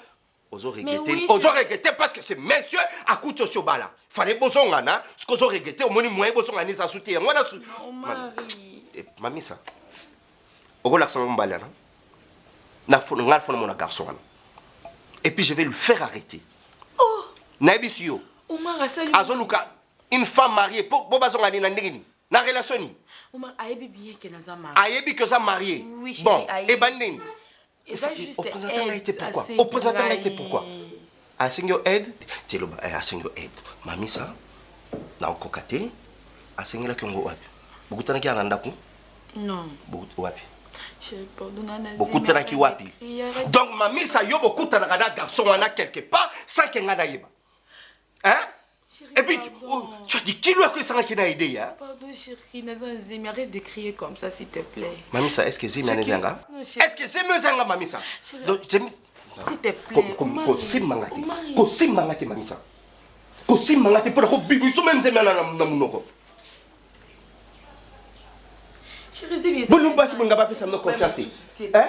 Ozo regretter, oui, ozo regretter parce que ce monsieur akuti osi obala. Fallait bozongana, ce que ozo regretter omoni moyen bozongana eza su te yango wana su. Eh, mamisa. Okolakisa ngo mobali wana. Na fona ngai fona mona garçon wana. Et puis je vais lui faire arrêter. Oh. Nayebisi yo. Omar asali. Azoluka une femme mariée po bo bazongana nini na ndenge nini? Na relation nini? Omar ayebi bien que naza mariée. Ayebi que oza mariée. Oui, bon, ebandi nini? Eza juste opresenta ngai te aide, pourquoi asengi opresenta ngai te ngai. pourquoi asengi yo aide te loba eh, asengi yo aide mamisa nakokoka te asengelaki yango wapi bokutanaki ya na ndako Non. wapi Chérie, pardon, nana bokutanaki wapi donc mamisa yo bokutanaka na garçon wana quelque part sans ke ngai nayeba Hein? Et puis, tu, oh, tu as dit kilo ya esangaki na aide ya. Pardon chérie, naza zemi, arrête de crier comme ça s'il te plaît. Mamisa, est-ce que zemi wana ezanga? Est-ce que zemi ezanga mamisa? Donc zemi S'il te plaît. Kosimba nga te. Kosimba nga te mamisa. Kosimba nga te pona kobimiso meme zemi wana na monoko. Boni basi bolinga bapesa bino confiance te. Hein?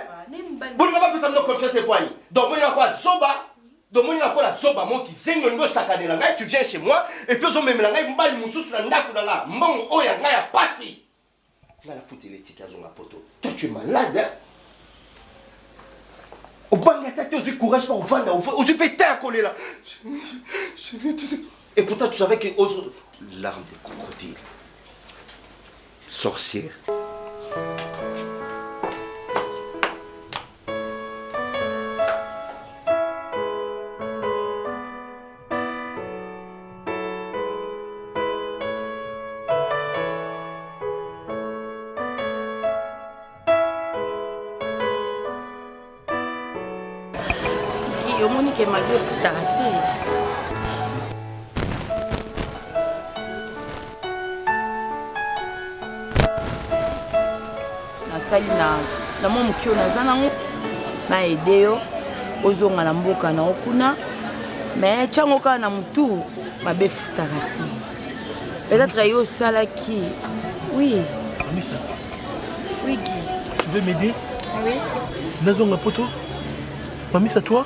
Bolinga bapesa bino confiance te poani. Donc bolinga kwa zoba Donc moni nakola zoba moko kizengi olingi osakanela ngai tu viens chez moi et puis ozomemela ngai mobali mosusu na ndako na nga mbongo oyo ya ngai ya pasi ngai nafutela etiki azonga poto toi tu es malade hein? obangi ata te ozwi courage mpo ovanda ozwi mpe te ya kolela et pourtant tu savais que ozo larme de crocodile sorcière omoni ke mabe efutaka te nasali na na mwa moke oyo naza nango na aide yo ozonga na mboka na yo kuna mais tyango kaka na motu mabe efutaka te peut-être yo osalaki oui Anissa. Oui, Guy. Tu veux m'aider Oui. Nazonga poto Mamisa toi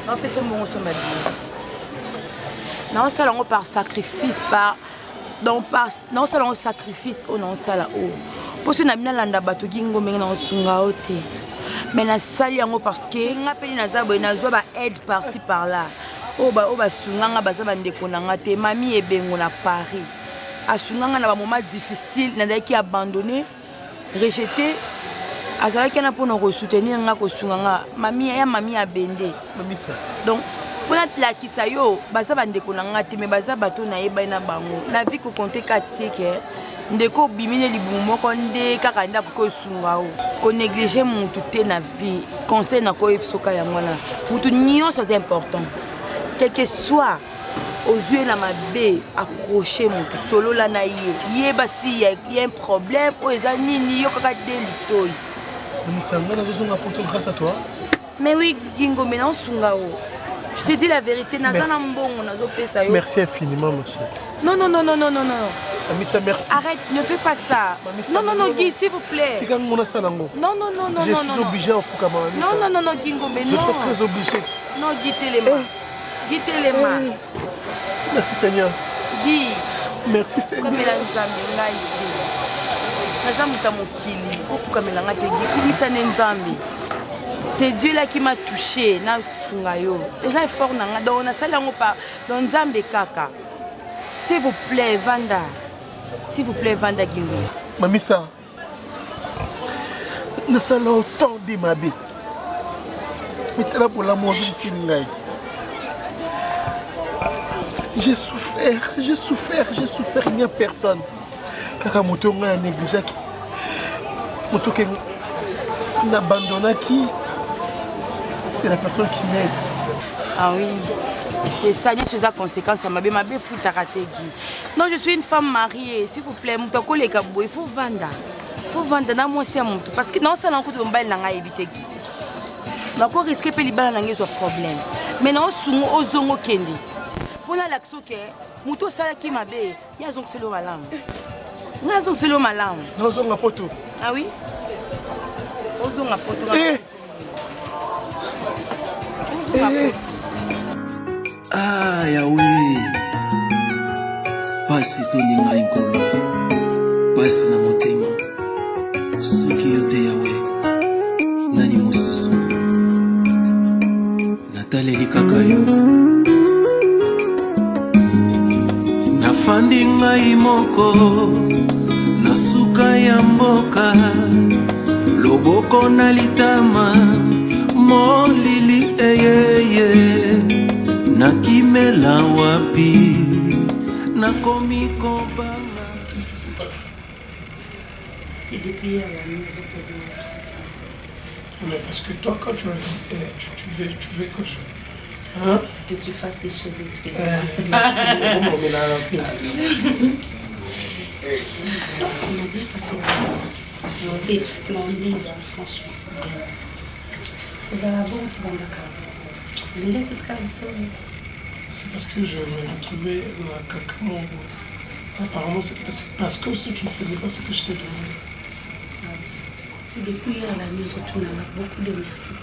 napesa mbongo osomba biloko naosala yango par sacrifice par donc par naosala yango sacrifice oyo naosala oyo mpo soki na bino alanda bato gingo ndenge naosunga yo te. Mais nasali yango parce que nga mpe naza boye nazwa ba aide par ci par là. Oyo ba oyo basunga nga baza bandeko na nga te. Mami Ebengo na Paris asunga nga na ba moment difficile, nazalaki abandonné, rejeté. Azalaki wana mpona kosoutenir nga, kosunga nga. Mami ya mami abende. Donc mpona tlakisa yo baza bandeko na nga te, mais baza bato nayebani na bango. Na vie kokonte ka te ke ndeko obimi ne libumu moko nde kaka nde akoki kosunga yo. Konéglige mutu te na vie. Conseil nakoyebisoka yango wana, mutu nyonso aza important, quelque soit ozwi ye na mabe, approche mutu, solola na ye, yeba si ya un problème oyo eza nini, yo kaka de litoi. Mamisa, nga nazozonga poto grâce à toi. Mais oui, Gingombe, naosunga yo. Je te dis la vérité, naza na mbongo nazopesa yo. Merci infiniment, ma chérie. Non, non, non, non, non, non, non. Mamisa, merci. Arrête, ne fais pas ça. Mamisa, non, non, non, Guy, s'il vous plaît. Tika ngona sala yango. Non, non, non, non, Je non, suis non, non. obligé ofukama, Mamisa. Non, non, non, non, Gingombe, Je non. suis très obligé. Non, Guy Telema. Guy Telema. Merci Seigneur. Guy. Merci Seigneur. Fukamela Nzambe ngai te. Naza moto ya mokili, ofukamela ngai te Guy, kumisa nde Nzambe. C'est Dieu là qui m'a touché, nasunga yo. Eza effort na ngai, donc nasali yango par donc Nzambe kaka. S'il vous plaît, Vanda. S'il vous plaît, Vanda Gingo. Mamisa, nasala autant de mabe. Mitala bolamu ozongiseli ngai. J'ai souffert, j'ai souffert, j'ai souffert, il n'y a personne. Kaka moto ngai na négligeaki. Moto ke n'abandonnaki, c'est la personne qui m'aide. Ah oui, c'est ça, nyonso eza conséquence ya mabe, mabe efutaka te Guy. Non, je suis une femme mariée, s'il vous plaît, moto akoleka boye, faut vanda. Faut vanda na mwasi ya moto parce que naosala kutu mobali na ngai ayebi te Guy. Nako risque mpe libala na ngai ezwa problème. Mais naosunga ozongo okende. Mpona alakisa oke moto osalaki mabe, ye azongiseli yo malamu. Ngai azongiseli yo malamu. Nazonga poto. Ah oui? Ozonga poto. Eh. Ozonga poto. Ah Yawe, pasi etondi ngai nkolo, pasi na motema. Soki yo te Yawe, nani mosusu? Nataleli kaka yo. Nafandi ngai moko na suka ya mboka, loboko na litama, molili eyeye, nakimela wapi, nakomi kobanga. Qu'est-ce qui se passe? C'est depuis hier la nuit, ils ont posé la question. Mais parce que toi, quand tu, eh, tu veux que je... Hein? Que tu fasses des choses expliquées. Exactement. On met la pince. On a bien passé la nuit. C'était splendide, hein, franchement. Vous allez avoir un petit bon C'est parce que je me retrouvais dans Kakamon. Apparemment, c'est parce que aussi tu ne faisais pas ce que je t'ai demandé. C'est depuis hier la nuit, retourne à beaucoup de merci.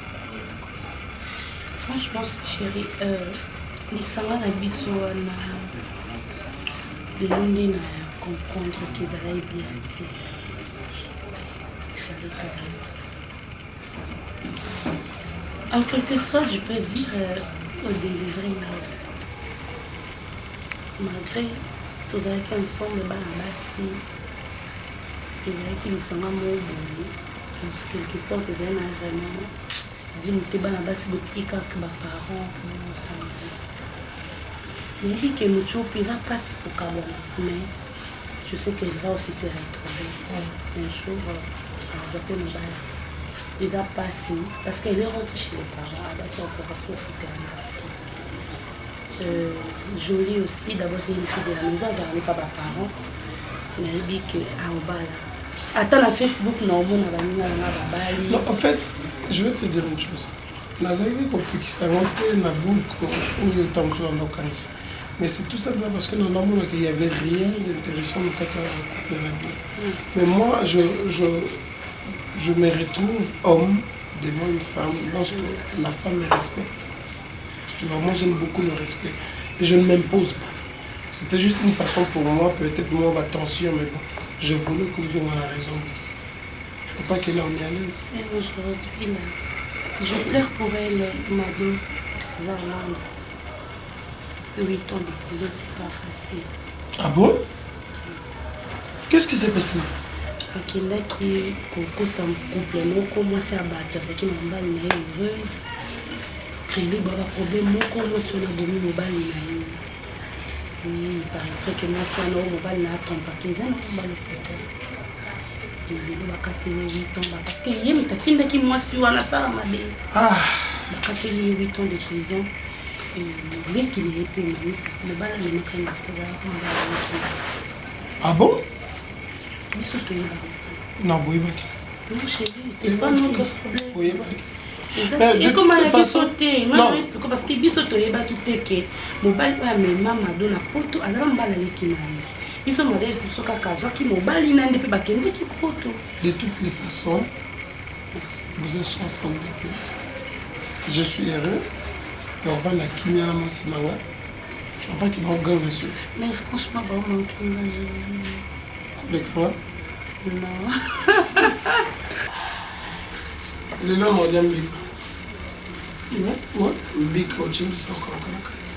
Franchement, chérie, lisanga na biso wana lelo nde na comprendre qu'ezalaki bien te. Il fallait quand même. En quelque sorte, je peux dire au délivrer nga aussi. Malgré tozalaki ensemble bana basi, ezalaki lisanga moko boye, en quelque sorte ezali na vraiment dime te, bana basi botiki kaka baparent mosangana. Nayebi ke motu oyo mpe eza mpasi kokabwana, mais je sais qu'elle va aussi se retrouver un jour, azwa mpe mobali. Eza mpasi parce qu'elle est rentrée chez les parents, abaki akoka so ofutela ndako te. Jolie aussi, d'abord c'est une fille de la maison, azala luka baparent. Nayebi ke aobala ata na Facebook na omona baninga nanga babali. Non, en fait, je vais te dire une chose. Nazalaki kopekisa yango te na bulko oyo ntango mosusu anda okanisa. Mais c'est tout simplement parce que namonaka qu'il y avait rien d'intéressant na kati ya couple na bino. Mais moi, je me retrouve homme devant une femme lorsque la femme me respecte. Tu vois, moi j'aime beaucoup le respect. Et je ne m'impose pas. C'était juste une façon pour moi, peut-être moi, bah, tension, mais bon, je voulais que vous ayez la raison. Je crois pas que là on est à l'aise. Mais aujourd'hui là, je pleure pour elle, Mado, aza à Londres. 8 ans de prison, c'est pas facile. Ah bon Qu'est-ce qui s'est passé akendaki kokosa couple moko mwasi ya bato azalaki na mobali na ye heureuse créeli ba baproblème moko mwasi wana abomi mobali na ye oui il paraîtrait que mwasi wana oyo mobali na atrompaki eza na mobali poto lelo bakateli ye 8 ans parce que ye moto atindaki mwasi wana asala mabe bakateli ye 8 ans de prison leki na ye mpe mamisa mobali amemaka ye kozalaka mobali aleki Ah bon biso toyebaka te Non, boyebaki. Non chéri, c'est pas notre problème. Boyebaki. Mais de ekoma toute na biso façon, te non. nga explique parce que biso toyebaki te ke mobali oyo amema mado na poto azala mobali aleki na ye biso mado ayebisa biso kaka azwaki mobali na nde mpe bakendeki poto De toutes les façons, vous êtes ensemble. Je suis heureux. Et on va la kimia na mwasi na nga. Je crois pas qu'il va gagner la suite. mais franchement baomanke nga Koleka non lelo molia mbika. Ouais, ouais, mbika ochimbisa okauka na kati.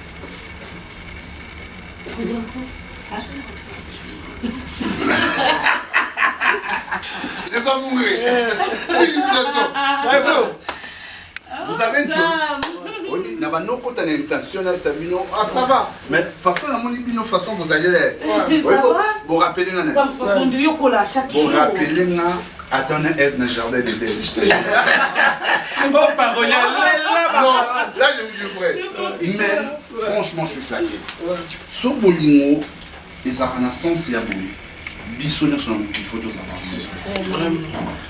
Laisse-moi mourir. Félicitations. Vous avez une chose. On dit, na banokota na intention na sabino. Ah, ça va. Mais façon, na moni bino, façon, vous allez. Ouais. Ça va? Vous rappelez, nga. Ça me façon de yokola chaque Vous jour rappelez, nga. Adam et Ève dans le jardin d'Éden. Bon parole, Non, là, je vous dis vrai. Mais, franchement, je suis flatté. So bolingo, ezalaka na sens ya boye. Biso nyonso na mokili faut tozala ensemble.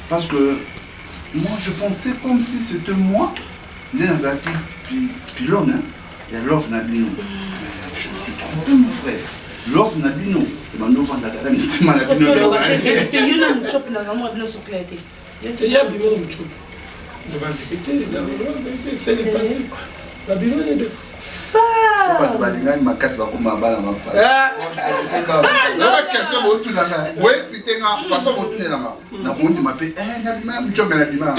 Parce que moi, je pensais comme si c'était moi, nde nazalaki pylône, hein, ya love na bino. Mais je me suis trompé, mon frère. Love na bino, ebanda ovandaka na mitema na bino. te yo na mochope na ngamwa bino sokla te Ya bima na mochope. La vérité, la vérité, c'est le passé. La bima na deux So bato balingani makasi bakoma bana mapaa question botunanga boexite nga façon botunelanga nakondima mpe nabima mjombe nabima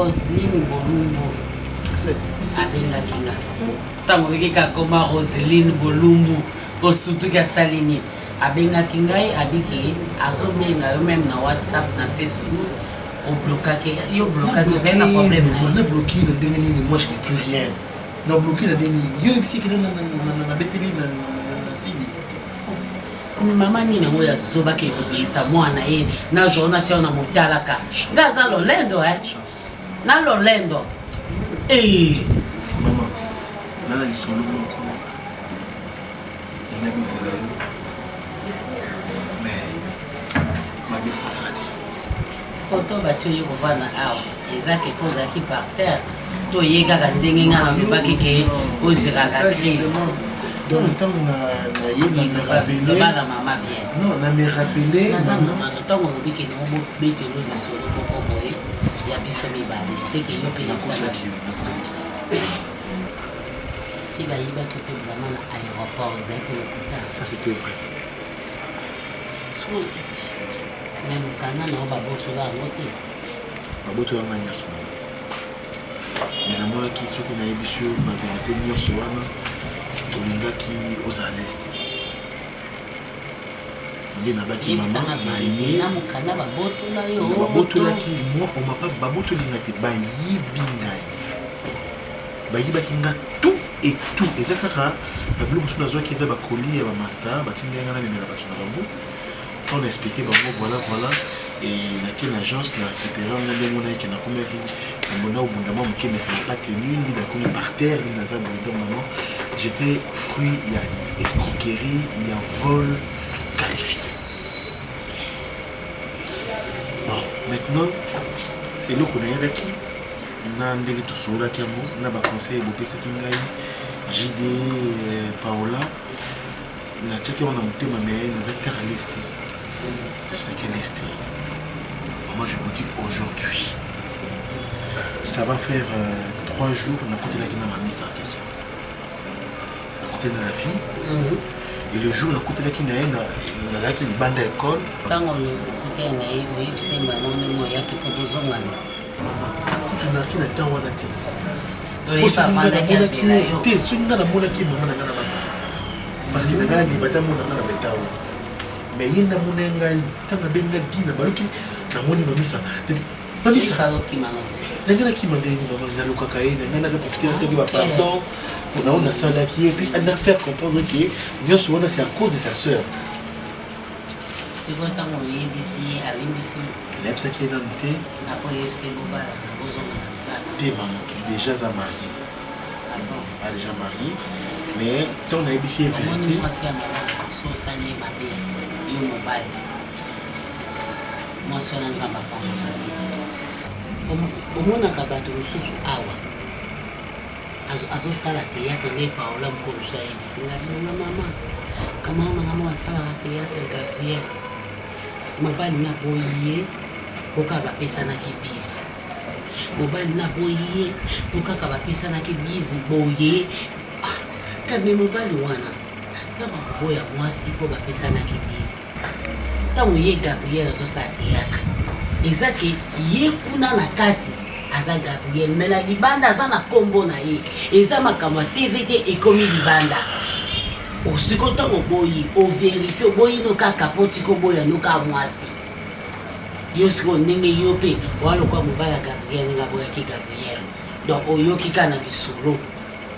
Roseline Bolumbu abengaki nga ntango oyoki kaka koma Roseline Bolumbu osutuki asali nini abengaki ngai abiki azobenga yo meme na whatsapp na facebook oblokaki yo blokaki ozali na problème na ye na bloqué na ndenge nini moi je n'ai plus rien na bloqué na ndenge nini yo oyebisi kende na beteli na sili mama nini yango ya zobaki ekobimisa mwana ye nazwa wana tia na motalaka nga aza lolendo e na lolendo Eh. mama nga na lisolo moko nabetela yo mais mabe efutaka te sikoyo bato oye kovanda awa eza ke mpo ozalaki par terre to oye kaka ndenge nga nalobaki ke ozeraka crise donc ntango na ye na me rappeler bana mama bien non na me rappeler naza mama no ntango olobi ke nango bobetelo lisolo moko boye ya biso mibale seke yo mpe nakosaki yo nakosaki ti bayibaki mpe vraiment na aéroport ezali mpe lokuta ça c'était vrai me mokanda na yo babotola yango te babotola nga nyonso me namonaki soki nayebisi yo baverité nyonso wana olingaki ozala leste nde nabaki mama na ye na mokanda babotola yo babotolaki moi omapa babotoli nga te bayibi ngai bayibaki nga tout et tout eza kaka babiloko mosusu nazwaki eza bakoli ya bamaster batindaki nga namemela bato na bango ntango na explike bango voilà voilà et nake na agence na récupéré yango nde omonaki nakomaki na obunda mwa moke mais ça n'a pas tenu nde nakomi par terre nde naza boye donc maman j'étais fruit ya escroquerie ya vol qualifié bon maintenant eloko nayelaki na ndenge tosololaki yango na baconseil bopesaki ngai JD Paola natiaki yango na motema mais nazalaki kaka lese te. Nazalaki lese te. Maman, je vous dis aujourd'hui, ça va faire 3 jours nakotelaki na mamisa en question. Nakoteli na la fille. Et le jour nakotelaki na ye nazalaki libanda école. Ntango okutani na ye oyebisi ye mama ndenge oyaki mpo bozongana. Mama, kutu naki na ntango wana te. Po soki nga namonaki ye te, soki nga namonaki ye mama na nga na bana. Parce que na nga nandima te amona nga na beta wana. Mais ye nde amona ye ngai ntango abengi nga Guy na baluki namoni mamisa. Mamisa. Na nga nakima ndenge nini mama nalukaka ye na nga na profiter nasengi ba pardon mpona oyo nasalaki ye puis na faire comprendre que nyonso wana c'est à cause de sa sœur. Sikoyo ntango oyebisi ye alimbisi yo? Nayebisaki ye nanu te. Apres oyebisi ye bobalana bozonga na libala? Te mama, dejà aza marie. Ah bon? A dejà marie mais ntango nayebisi ye verité. Omoni mwasi ya malamu soki osali ye mabe yo mobali mwasi wana Nzambe apambolaka ye. Omonaka bato mosusu awa azosala théâtre nde Paola mokolo mosusu ayebisi ngai bino nga mama kamara na nga moko asalaka théâtre Gabriel mobali na boyi ye mpo kaka bapesanaki bizi mobali na boyi ye mpo kaka bapesanaki bizi boye ah, kabe mobali wana ntango akoboya mwasi mpo bapesanaki bizi ntango ye Gabriel azosala théâtre eza ke ye kuna na kati aza Gabriel mais na libanda aza na kombo na ye eza makambo ya TV te ekomi libanda osiko ntango oboyi overifie oboyi no kaka mpo tika oboya no kaka mwasi yo sikoyo ndenge yo mpe oya lokola mobali ya Gabriel ndenge aboyaki Gabriel donc oyoki kaka na lisolo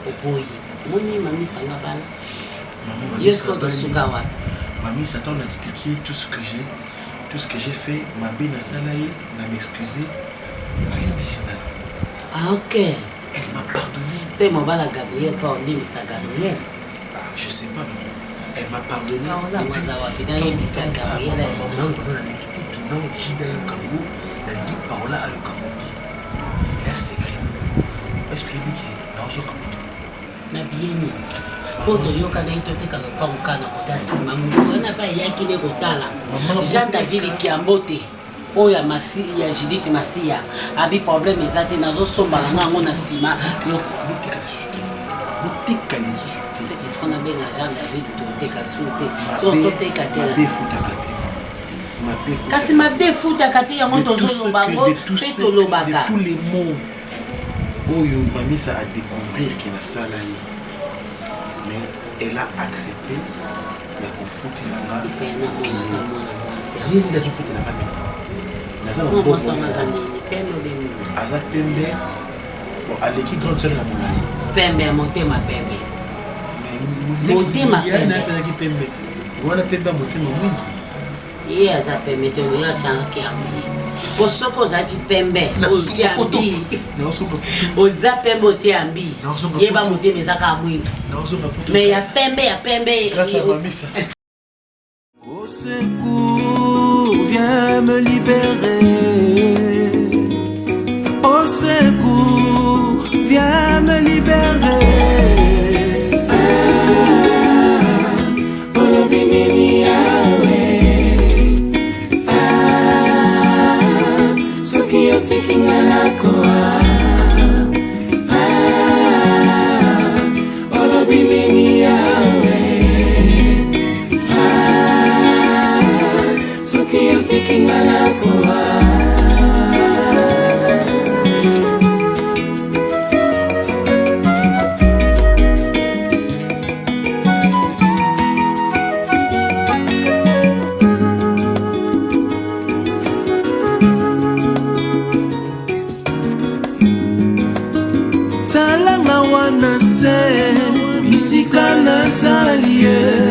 oboyi omoni mamisa nga bana yo sikoyo tosuka wapi? Mamisa ntango na expliquer tout ce que j'ai tout ce que j'ai fait mabe nasala ye na m'excuser alimbisi ngai. Ah ok. Elle m'a pardonné. C'est mobala Gabriel pa olimbisa Gabriel. Ah, je sais pas. Elle m'a pardonné. Paola mwaza wapi nayebisa Gabriel. Maman nalingi te kino Jida ayoka ngo nalingi Paola ayoka ngo te. Eya secret. Est-ce que oyebi ke naozoka poto? Na billet nini? Mpo toyokanaki toteka lopango kaka na kota nsima moto wana mpe ayaki nde kotala Jean David Kiambote oyo ya masi ya Judith Masiya abi problème eza te nazosomba na nga yango na nsima boteka lisusu te boteka lisusu te seke fo nabenga Jean David toteka su te soki toteka te mabe efutaka te kasi mabe efutaka te yango tozoloba yango mpe tolobaka tous les mots oyo mamisa a découvrir ke nasala ye mais elle a accepté ya kofutela nga ye nde azofutela nga billet naza na mbongo aza pembe bon aleki grande sœur na molai pembe ya motema pembe motema pembe azalaki pembe wana pembe ya motema mwindu ye aza pembe te oyo atyangaki ambi po soki ozalaki pembe otia ambi oza pembe otie ambi yeba motema eza kaka mwindu mais ya pembe ya pembe. Grâce à mamisa. Au secours, viens me libérer. Au secours, viens me libérer. Ah, olobi nini Yahweh? Ah, soki otiki nga nakoa. Ah, olobi nini Yahweh? Ah, soki otiki nga nakoa. Talanga wana se bisika nazali ye.